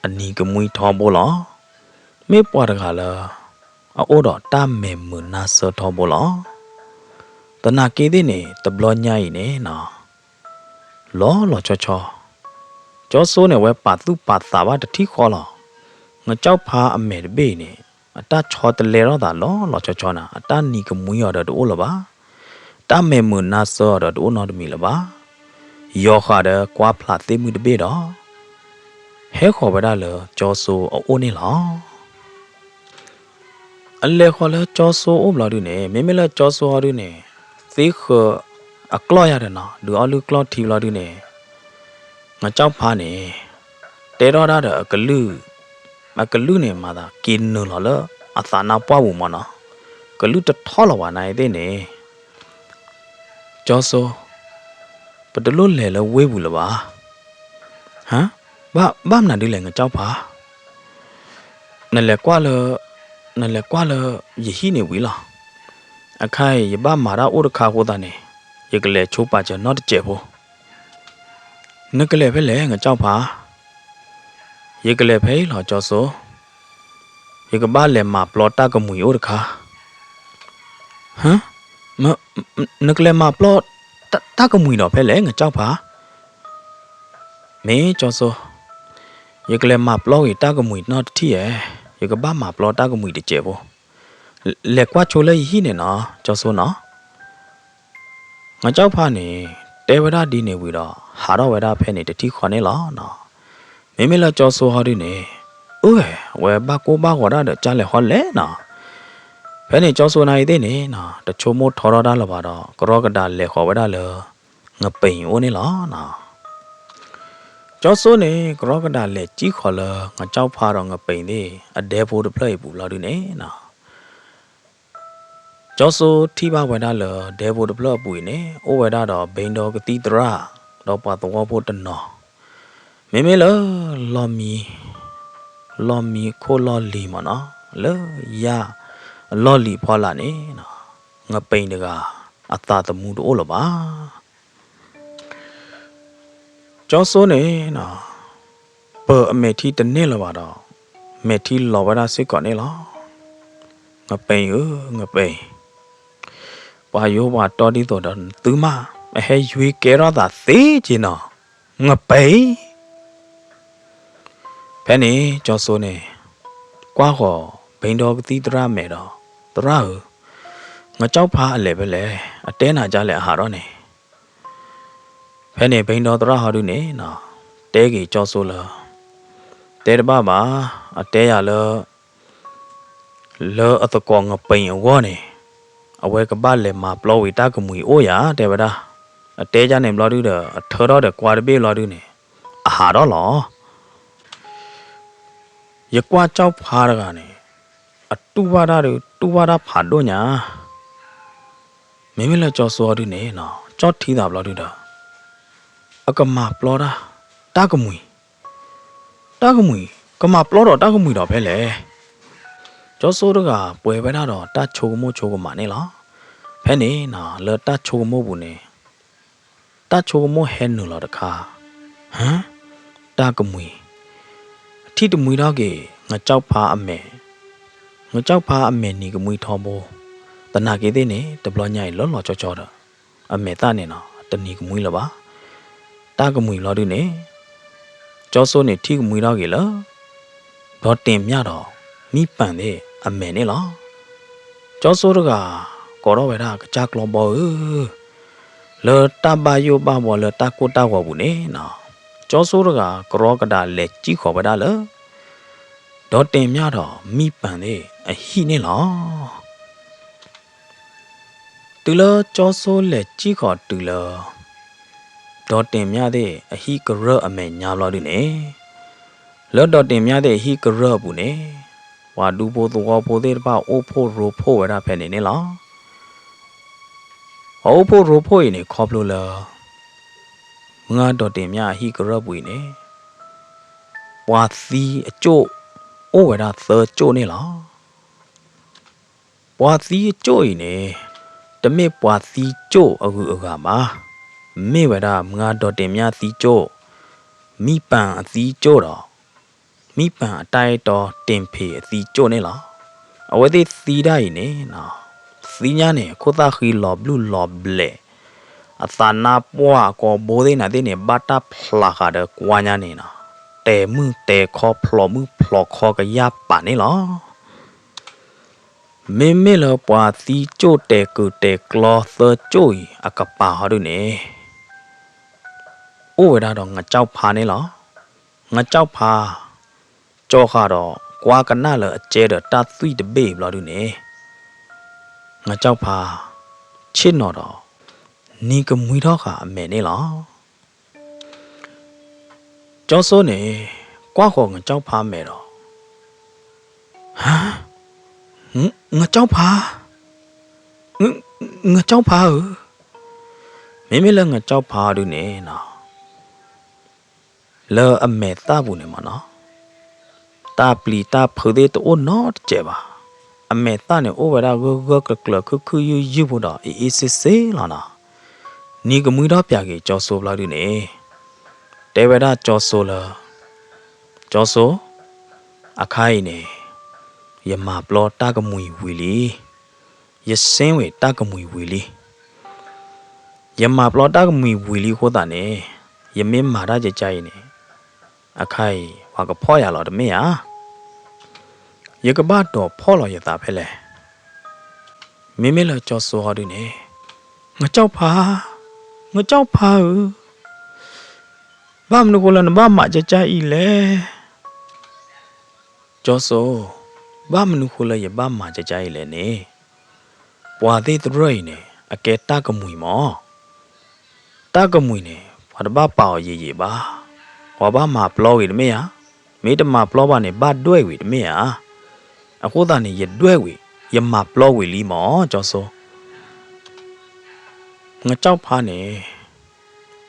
အနံၤကမှံထီဘိလီၤ. မ့ၢ်ပှၤတဂၤလၢ အအိၣ်ဒီးတၢ်မဲာ်မုာ်နါဆၢထီဘိလီၤ. သနာ်က့သ့ၣ်န့ၣ် တဘျီညါအံၤန့ၣ်နီၤ လီၤလီၤဆီဆီ ကၠီစိန့ၣ် အဝဲပာ်သူၣ်ပာ်သးဘၣ်တထံၣ်ဃီလီၤ. ငကၠီဖါအမဲာ်တဘ့ၣ်အံၤန့ၣ် အတၢ်ဆီတလဲထီၣ်သးလီၤလီၤဆီဆီနၤ အတၢ်နံၤကမှံအီၤဒီးတအိၣ်လၢၤဘၣ်. တၢ်မဲာ်မုာ်နါဆၢအီၤဒီးတအိၣ်နီတမံၤလၢၤဘၣ်. ယီၤဃာ်ဒီးကွါဖျးသ့ၣ်မုၢ်တဘ့ၣ်ဒီး ဟဲဃီၤဝဲဒၣ်လၢကၠီစိအအိၣ်န့ၣ်လီၤ. အလဲၤဃီၤလၢကၠီစိအိၣ်ဘျီဒုန့ၣ် မ့မ့ၢ်လၢကၠီစိဟီဒုန့ၣ် သ့ဃၢၤအကျီၢ်ယၤဒီးနီၤ ဒုးအီလုၢ်ကျီၢ်ထံဘျီဒုန့ၣ် ငကၠီဖါန့ၣ် တဲထီၣ်ဒၣ်ဒီးအကလုၢ်, အကလုၢ်န့ၣ်မၤသးက့ၤနုာ်လီၤလၢအသးနါပှၢ်ပူၤမၢ်နီၤ, ကလုၢ်တထီၣ်လီၤဘၣ်နၤအံၤသ့ၣ်န့ၣ် ကၠီစိ, ပတလိၣ်လဲၤလၢဝ့ၢ်ပူၤလၢၤဘၣ်. ဟါ, ဘၣ်, ဘၣ်မနုၤဒ်လဲၣ် ငကၠီဖါ. နလဲၤကွၢ်လၢ, နလဲၤကွၢ်လၢယဟံၣ်န့ၣ်ဝံၤလီၤ. အခါအံၤ ယဘၣ်မၤတၢ်အိၣ်တခါအဃိသတးန့ၣ်, ယကလဲၤဆိပာ်စၢၤနီတစဲးဖိ. နကလဲၤဖဲလဲၣ် ငကၠီဖါ. ယကလဲၤဖဲအံၤလီၤ ကၠီစိ, ယကဘၣ်လဲၤမၤပျီတၢ်ကမှံၤအိၣ်တခါ. ဟါ, နကလဲၤမၤပျီတၢ်ကမှံၤဒီးဖဲလဲၣ် ငကၠီဖါ. မ့ၢ်ကၠီစိ, ယကလဲၤမၤပျီဂ့ၤတၢ်ကမှံၤနီတထံၣ်ဧါ. ယကဘၣ်မၤပျီတၢ်ကမှံၤတစဲးဖိ. လဲၤကွၢ်ဆိလၢယဟံၣ်န့ၣ်နီၤ ကၠီစိနီၤ. ငကၠီဖါန့ၣ် တဲဝဲဒၣ်ဒ်န့ၣ်ဝံၤဒီး ဟးထီၣ်ဝဲဒၣ်ဖဲန့ၣ်တထံၣ်ဃီန့ၣ်လီၤ. မ့မ့ၢ်လၢကၠီစိဟီဒုန့ၣ်, အၢ, အဝဲဘၣ်ကိၢ်ဘၣ်ဂီၤဒၣ်ဒီး ကၢ်လဲၤဟီလဲၣ်နီၤ. ဖဲန့ၣ်ကၠီစိနၤအံၤသ့ၣ်န့ၣ်နီၤ တဆိကမိၣ်ထီထီၣ်တၢ်လၢၤဘၣ်ဒီး ကရီကဒးလဲၤဃီၤဝဲဒၣ်လၢ ငပ့ၤအအိၣ်န့ၣ်လီၤ. ကၠီစိန့ၣ် ကရီကဒးလဲၤစံၣ်ဃီၤလၢ ငကၠီဖါဒီးငပ့ၤသ့ၣ် အဒဲဖိတဖျၢၣ်အံၤပူၤလီၤဒုန့ၣ်နီၤ. ကၠီစိထံၣ်ဘၣ်ဝဲဒၣ်လၢဒဲဖိတဖျၢၣ်အပူၤအံၤန့ၣ် အိၣ်ဝဲဒၣ်ဒီးဘီဒီကသံၣ်သရၣ် ဒီးပှၤသဝီဖိတနီၤ, မ့မ့ၢ်လၢ လီၢ်မံ, လီၢ်မံခိၣ်လီၢ်လံၤမ့ၢ်နီၤ, လၢယၢ်အလီၢ်လံၤဖီလာ်န့ၣ်နီၤ, ငပ့ၤတဂၤ အသးသမူတအိၣ်လၢၤဘၣ်. ကၠီစိန့ၣ်နီၤ, ပၢၤအမဲာ်ထံတန့ၢ်လၢၤဘၣ်ဒီး မဲာ်ထံလီၤဝဲဒၣ်စ့ၢ်ကီးန့ၣ်လီၤ. ငပ့ၤဧၢ, ငပ့ၤ, ပှၤယိၤပှၤတီဒ်သိးဒီးနသုမး, အဟဲယွ့ကဲထီၣ်သးသ့က့ၤနီၤ, ငပ့ၤ. ဖဲန့ၣ် ကၠီစိန့ၣ် ကွၢ်ဃီၤဘီဒီကသံၣ်သရၣ်မဲာ်ဒီး, သရၣ်ဧၢ, ငကၠီဖါအလဲၤဖဲလဲၣ်, အတဲနၤကၢ်လဲၣ်အဟးထီၣ်န့ၣ်. ဖဲန့ၣ်ဘီဒီသရၣ်ဟီဒုန့ၣ်နီၤ, တဲက့ၤကၠီစိလၢ တဲတဘၣ်ဘၣ်, အတဲယၤလၢ လၢအသကိးငပ့ၤအဂီၢ်န့ၣ်, အဝဲကဘၣ်လဲၤမၤပျီဝံၤတၢ်ကမှံၤအိၣ်ယၤ တဲဝဲဒၣ်. အတဲယၤန့ၣ်ဘျီဒုဒီး အထၢထီၣ်ဒီးကွၢ်တဘ့ၣ်ဘျီဒုန့ၣ်, အဟးထီၣ်လီၤ. ယကွၢ်ကၠီဖါတဂၤန့ၣ်, အတူၢ်ဘၣ်တၢ်ဒုး တူၢ်ဘၣ်တၢ်ဖးဒိၣ်ညါ. မ့မ့ၢ်လၢကၠီစိဒုန့ၣ်နီၤ, ကၠီထံသးဘျီဒုဒီး အကမၤပျီတၢ်, တၢ်ကမှံၤ, တၢ်ကမှံၤ, ကမၤပျီဒီးတၢ်ကမှံၤဒီးဖဲလဲၣ်. ကၠီစိတဂၤပှဲၤဝဲဒၣ်ဒီးတၢ်ဆိကမိၣ်ဆိကမးန့ၣ်လီၤ. ဖဲန့ၣ်နီၤ လၢတၢ်ဆိကမိၣ်ပူၤန့ၣ်, တၢ်ဆိကမိၣ်ဟဲနုာ်လီၤတခါ, ဟါ, တၢ်ကမှံၤ, ထံၣ်တမှံထီၣ်က့ၤ ငကၠီဖါအမဲာ်, ငကၠီဖါအမဲာ်နံၤကမှံထီဘိ, သနာ်က့သ့ၣ်န့ၣ် တဘျီညါအံၤလီၤလီၤကၠီကၠီဒီး အမဲာ်သၣ်န့ၣ်နီၤ တနံၤကမှံလၢၤဘၣ်. တၢ်ကမှံၤဘျီဒုန့ၣ်, ကၠီစိန့ၣ်ထံၣ်ကမှံထီၣ်က့ၤလၢ ဒီးတ့ၢ်မၠၣ်ဒီး မံပၢၢ်သ့ၣ်အမဲာ်န့ၣ်လီၤ. ကၠီစိတဂၤ ကိးထီၣ်ဝဲဒၣ်ကစၢ်ကျီဘီဧၢ, လၢတၢ်ဘၣ်ယိၣ်ဘၣ်ဘှီလၢတၢ်ကိၢ်တၢ်ဂီၤပူၤန့ၣ်နီၤ, ကၠီစိတဂၤကရီကဒးလဲၤစံၣ်ဃီၤဝဲဒၣ်လၢ ဒီးတ့ၢ်မၠၣ်ဒီးမံပၢၢ်သ့ၣ်အဟံၣ်န့ၣ်လီၤ. တုၤလၢကၠီစိလဲၤစံၣ်ဃီၤတုၤလၢ ဒီးတ့ၢ်မၠၣ်သ့ၣ်အဟံၣ်ကရၢၢ်အမဲာ်ညါဘျီဒုန့ၣ်, လၢဒီးတ့ၢ်မၠၣ်သ့ၣ်အဟံၣ်ကရၢၢ်အပူၤန့ၣ်, ပှၤဒူဖိသဝီဖိသ့ၣ်တဖၣ်အိၣ်ဖှိၣ်ရိဖှိၣ်ဝဲဒၣ်ဖဲန့ၣ်န့ၣ်လီၤ. ပှၤအိၣ်ဖှိၣ်ရိဖှိၣ်အံၤန့ၣ် ခီဖျိလၢ မုၢ်ဂၤဒီးတ့ၢ်မၠၣ်အဟံၣ်ကရၢၢ်ပူၤအံၤန့ၣ်, ပှၤသံအကၠိၣ် အိၣ်ဝဲဒၣ်သၢကၠိၣ်န့ၣ်လီၤ. ပှၤသံအကၠိၣ်အံၤန့ၣ်, တမ့ၢ်ပှၤသံကၠိၣ်အဂုၤအဂၤဘၣ်. မ့ၢ်ဝဲဒၣ်မုၢ်ဂၤဒီးတ့ၢ်မၠၣ်သံကၠိၣ်, မံပၢၢ်အသံကၠိၣ်ဒီး မံပၢၢ်အတၢ်အဲၣ်တီတ့ၢ်ဖ့ၣ်အသံကၠိၣ်န့ၣ်လီၤ. အဝဲသ့ၣ်သံဒၣ်အံၤန့ၣ်, သံညါန့ၣ် ခိၣ်သၣ်ဃံလီၤဘျုၣ်လီၤဘျဲး, အသးနါပှၢ်အကိာ်ဘိသ့ၣ်နၤသ့ၣ်န့ၣ် ဘၣ်တၢ်ဖျးဃာ်ဒီးကွၢ်ညါန့ၣ်နီၤ, တဲာ်မုၢ်တဲာ်ခီဖျိးမုၢ်ဖျိးခီကယၢ်ပာ်န့ၣ်လီၤ. မ့မ့ၢ်လၢပှၤသံကၠိၣ်တဲာ်ကုၢ်တဲာ်ကျီသၢကၠိၣ်အံၤအကပၤဟီဒုန့ၣ်, အိၣ်ဝဲဒၣ်ဒီးငကၠီဖါန့ၣ်လီၤ. ငကၠီဖါ ကၠီဃာ်ဒီးကွၢ်ကနၣ်လၢအကဲဒီးတၢ်သွံၣ်တဘ့ၣ်ဘျီဒုန့ၣ်, ငကၠီဖါ ဆ့ၣ်နီၤဒီး နံၤကမှံထီၣ်ဃာ်အမဲာ်န့ၣ်လီၤ. ကၠီစိန့ၣ် ကွၢ်ဃီၤငကၠီဖါမဲာ်ဒီး, ဟါ, ငကၠီဖါ, ငကၠီဖါဧၢ, မ့မ့ၢ်လၢငကၠီၣ်ဖါအီၤဒုန့ၣ်နီၤ လၢအမဲာ်သၣ်ပူၤန့ၣ်မ့ၢ်နီၤ တၢ်ပျံၤတၢ်ဖုးသ့ၣ်တအိၣ်နီတစဲးဘၣ်. အမဲာ်သၣ်န့ၣ်အိၣ်ဝဲဒၣ်ဂၢၢ်ဂၢၢ်ကျၢၤကျၢၤ ခုၣ်ခုၣ်ယုၢ်ယုၢ်ဖိဒီး အ့ၣ်အ့ၣ်စ့စ့လီၤနီၤ. နံၤကမှံထီၣ်ပၠးက့ၤကၠီစိဘျီဒုန့ၣ် တဲဝဲဒၣ်ကၠီစိလၢ ကၠီစိ, အခါအံၤန့ၣ် ယမၤပျီတၢ်ကမှံၤဝံၤလံ. ယဆ့ဝံၤတၢ်ကမှံၤဝံၤလံ. ယမၤပျီတၢ်ကမှံၤဝံၤလံအဃိသတးန့ၣ် ယမ့ၢ်မၤတၢ်ကကါအံၤန့ၣ် အခါအံၤ ပှၤကဖီၣ်ယၤလီၤတမ့ၢ်ဧါ. ယကဘၣ်ဒိးဖီၣ်လီၤယသးဖဲလဲၣ်. မ့မ့ၢ်လၢကၠီစိဟီဒုန့ၣ် ငကၠီၣ်ဖါ, ငကၠီၣ်ဖါဧၢ, ဘၣ်မနုၤဃိလၢနဘၣ်မၤကကါအံၤလဲၣ်. ကၠီစိ, ဘၣ်မနုၤဃိလၢယဘၣ်မၤကကါအံၤလဲၣ်န့ၣ် ပှၤသ့ၣ်တရၢၣ်အံၤန့ၣ် အကဲတၢ်ကမှံၤမး. တၢ်ကမှံၤန့ၣ် ပှၤတဘၣ်ပာ်အီၤယံာ်ယံာ်ဘၣ်. ပှၤဘၣ်မၤပျီဝံၤတမ့ၢ်ဧါ. မ့ၢ်တမၤပျီဘၣ်န့ၣ် ဘၣ်ဒွဲၣ်ဝံၤတမ့ၢ်ဧါ. အဃိသတးန့ၣ် ယဒွဲၣ်ဝံၤ, ယမၤပျီဝံၤလံမး ကၠီစိ. ငကၠီၣ်ဖါန့ၣ်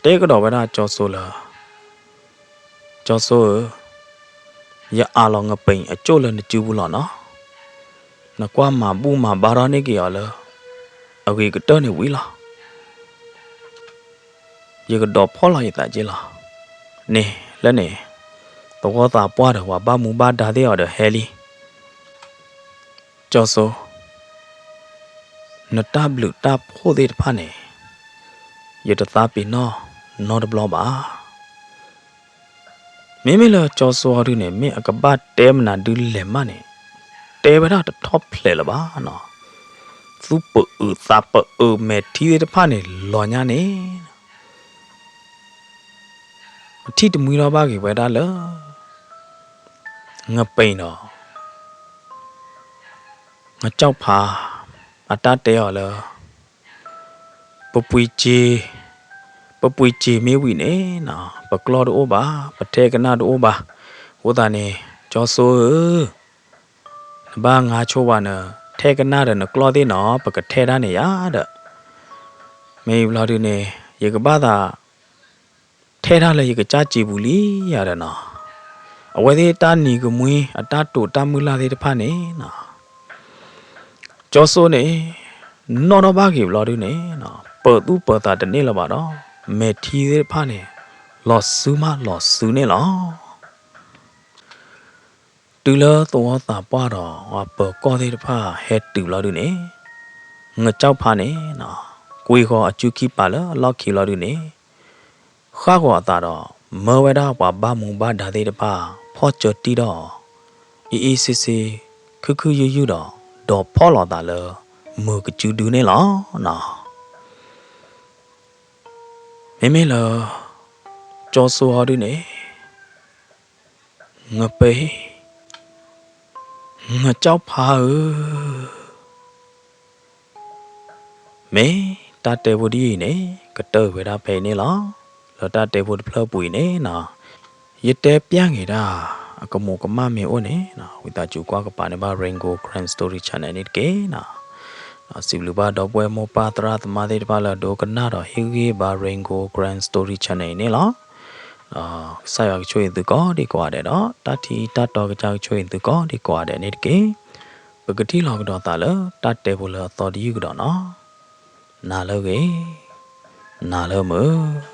တဲကဒီးဝဲဒၣ်ကၠီစိလၢ ကၠီစိဧၢ, ယအးလီၤငပ့ၤအကၠိၣ်လၢနစုပူၤလီၤနီၤ. နကွၢ်မၤဘူၣ်မၤဘါထီၣ်န့ၢ်က့ၤအီၤလၢ အဂ့ၤကတၢၢ်န့ၣ်ဝံၤလီၤ. ယကဒိးဖီၣ်လီၤယသးက့လီၤ. န့ၣ်လၢန့ၣ် သဝီသးပှၢ်ဒီးပှၤဘၣ်မူဘၣ်ဒါသ့ၣ်အီၤဒီးဟဲလံ. ကၠီစိ, နတၢ်ဘျုးတၢ်ဖှိၣ်သ့ၣ်တဖၣ်န့ၣ် ယတသးပ့ၤနီၣ်နီတဘျီဘၣ်. မ့မ့ၢ်လၢကၠီစိဟီဒုန့ၣ် မ့ၢ်အကဘၣ်တဲမနုၤဒုလဲၣ်မးန့ၣ် တဲဝဲဒၣ်တထီၣ်ဖျဲးလၢၤဘၣ်နီၤ. သူၣ်ပအုးသးပအုး မဲာ်ထံသ့ၣ်တဖၣ်န့ၣ် လီၤညါန့ၣ် ထံၣ်တမှံထီၣ်ဘၣ်က့ၤဝဲဒၣ်လၢ ငပ့ၤဒီး ငကၠီၣ်ဖါ အတၢ်တဲအီၤလၢ ပပှ့ၤစ့ၤ, ပပှ့ၤစ့ၤမ့ၢ်ဝံၤန့ၣ်နီၤ ပကျီၢ်တအိၣ်ဘၣ်, ပထဲကနၣ်တအိၣ်ဘၣ်. အဃိသတးန့ၣ် ကၠီစိဧၢ, နဘၣ်ငါဆိဝဲနထဲကနၣ်ဒီးနကျီၢ်သ့ၣ်နီၤ ပကထဲတၢ်န့ၣ်ယၤဒီး မ့ၢ်ဘျီဒုန့ၣ် ယကဘၣ်သး ထဲတၢ်လၢယကစၢ်စ့ပူၤလံယၤဒီးနီၤ. အဝဲသ့ၣ်တၢ်နံၤကမှံ အတၢ်တိာ်တၢ်မုၢ်လၢ်သ့ၣ်တဖၣ်န့ၣ်နီၤ ကၠီစိန့ၣ် နီၣ်ထီၣ်ဘၣ်က့ၤဘျီဒုန့ၣ်နီၤ ပၢၤသူၣ်ပၢၤသးတန့ၢ်လၢၤဘၣ်ဒီး မဲာ်ထံသ့ၣ်တဖၣ်န့ၣ် လီၤစုမးလီၤစုန့ၣ်လီၤ. တုၤလၢသဝီသးပှၢ်ဒီး ပှၤပၢၤကီၢ်သ့ၣ်တဖၣ်ဟဲတုၤဘျီဒုန့ၣ် ငကၠီၣ်ဖါန့ၣ်နီၤ ကွံဃီၤအစုခံပာ်လၢအလီၢ်ခံဘျီဒုန့ၣ် ဃၣ်ဃီၤအသးဒီး မၢဝဲဒၣ်ပှၤဘၣ်မူဘၣ်ဒါသ့ၣ်တဖၣ် ဖီၣ်စၢတံၢ်ဒီး အ့ၣ်အ့ၣ်ဆ့ဆ့ ခုၣ်ခုၣ်ယုၢ်ယုၢ်ဒီး ဒိးဖီၣ်လီၤသးလၢ မုာ်ကစုဒုန့ၣ်လီၤနီၤ. မ့မ့ၢ်လၢ ကၠီစိဟီဒုန့ၣ် ငပ့ၤ, ငကၠီၣ်ဖါဧၢ, မ့ၢ်တၢ်တဲဖိဒ်အံၤန့ၣ် ကတၢၢ်ဝဲဒၣ်ဖဲအံၤန့ၣ်လီၤ. လၢတၢ်တဲဖိတဖျၢၣ်ပူၤအံၤန့ၣ်နီၤ ယတဲပျၢ်က့ၤဒၣ် အကမူးကမၣ်မ့ၢ်အိၣ်န့ၣ်နီၤ ဝံသးစူၤကွၢ်ကပၤန့ၢ်ဘၣ် Rain Gold Karen Story Channel န့ၣ်တက့ၢ်နီၤ. စံးဘျုးဘၣ်ဒီပုၢ်ဝဲၢ်မိၢ်ပၢ်သရၣ်သမါသ့ၣ်တဖၣ်လၢအဒိကနၣ်ဒီးဟ့ၣ်ဂံၢ်ဘါ Rain Gold Karen Story Channel အံၤန့ၣ်လီၤ. ကစၢ်ယွၤကဆိၣ်ဂ့ၤသုကိးဒံကိးဂၤဒဲးဒီး တၢ်ထံတၢ်တီကစၢ်ကဆိၣ်ဂ့ၤသုကိးဒံကိးဂၤဒဲးန့ၣ်တက့ၢ်. ပကထံၣ်လီၤကဒီးသးလၢတၢ်တဲဖိလၢအသီတယုၢ်ကဒီးနီၤ. နၤလၢအဂ့ၤ, နၤလၢမုာ်.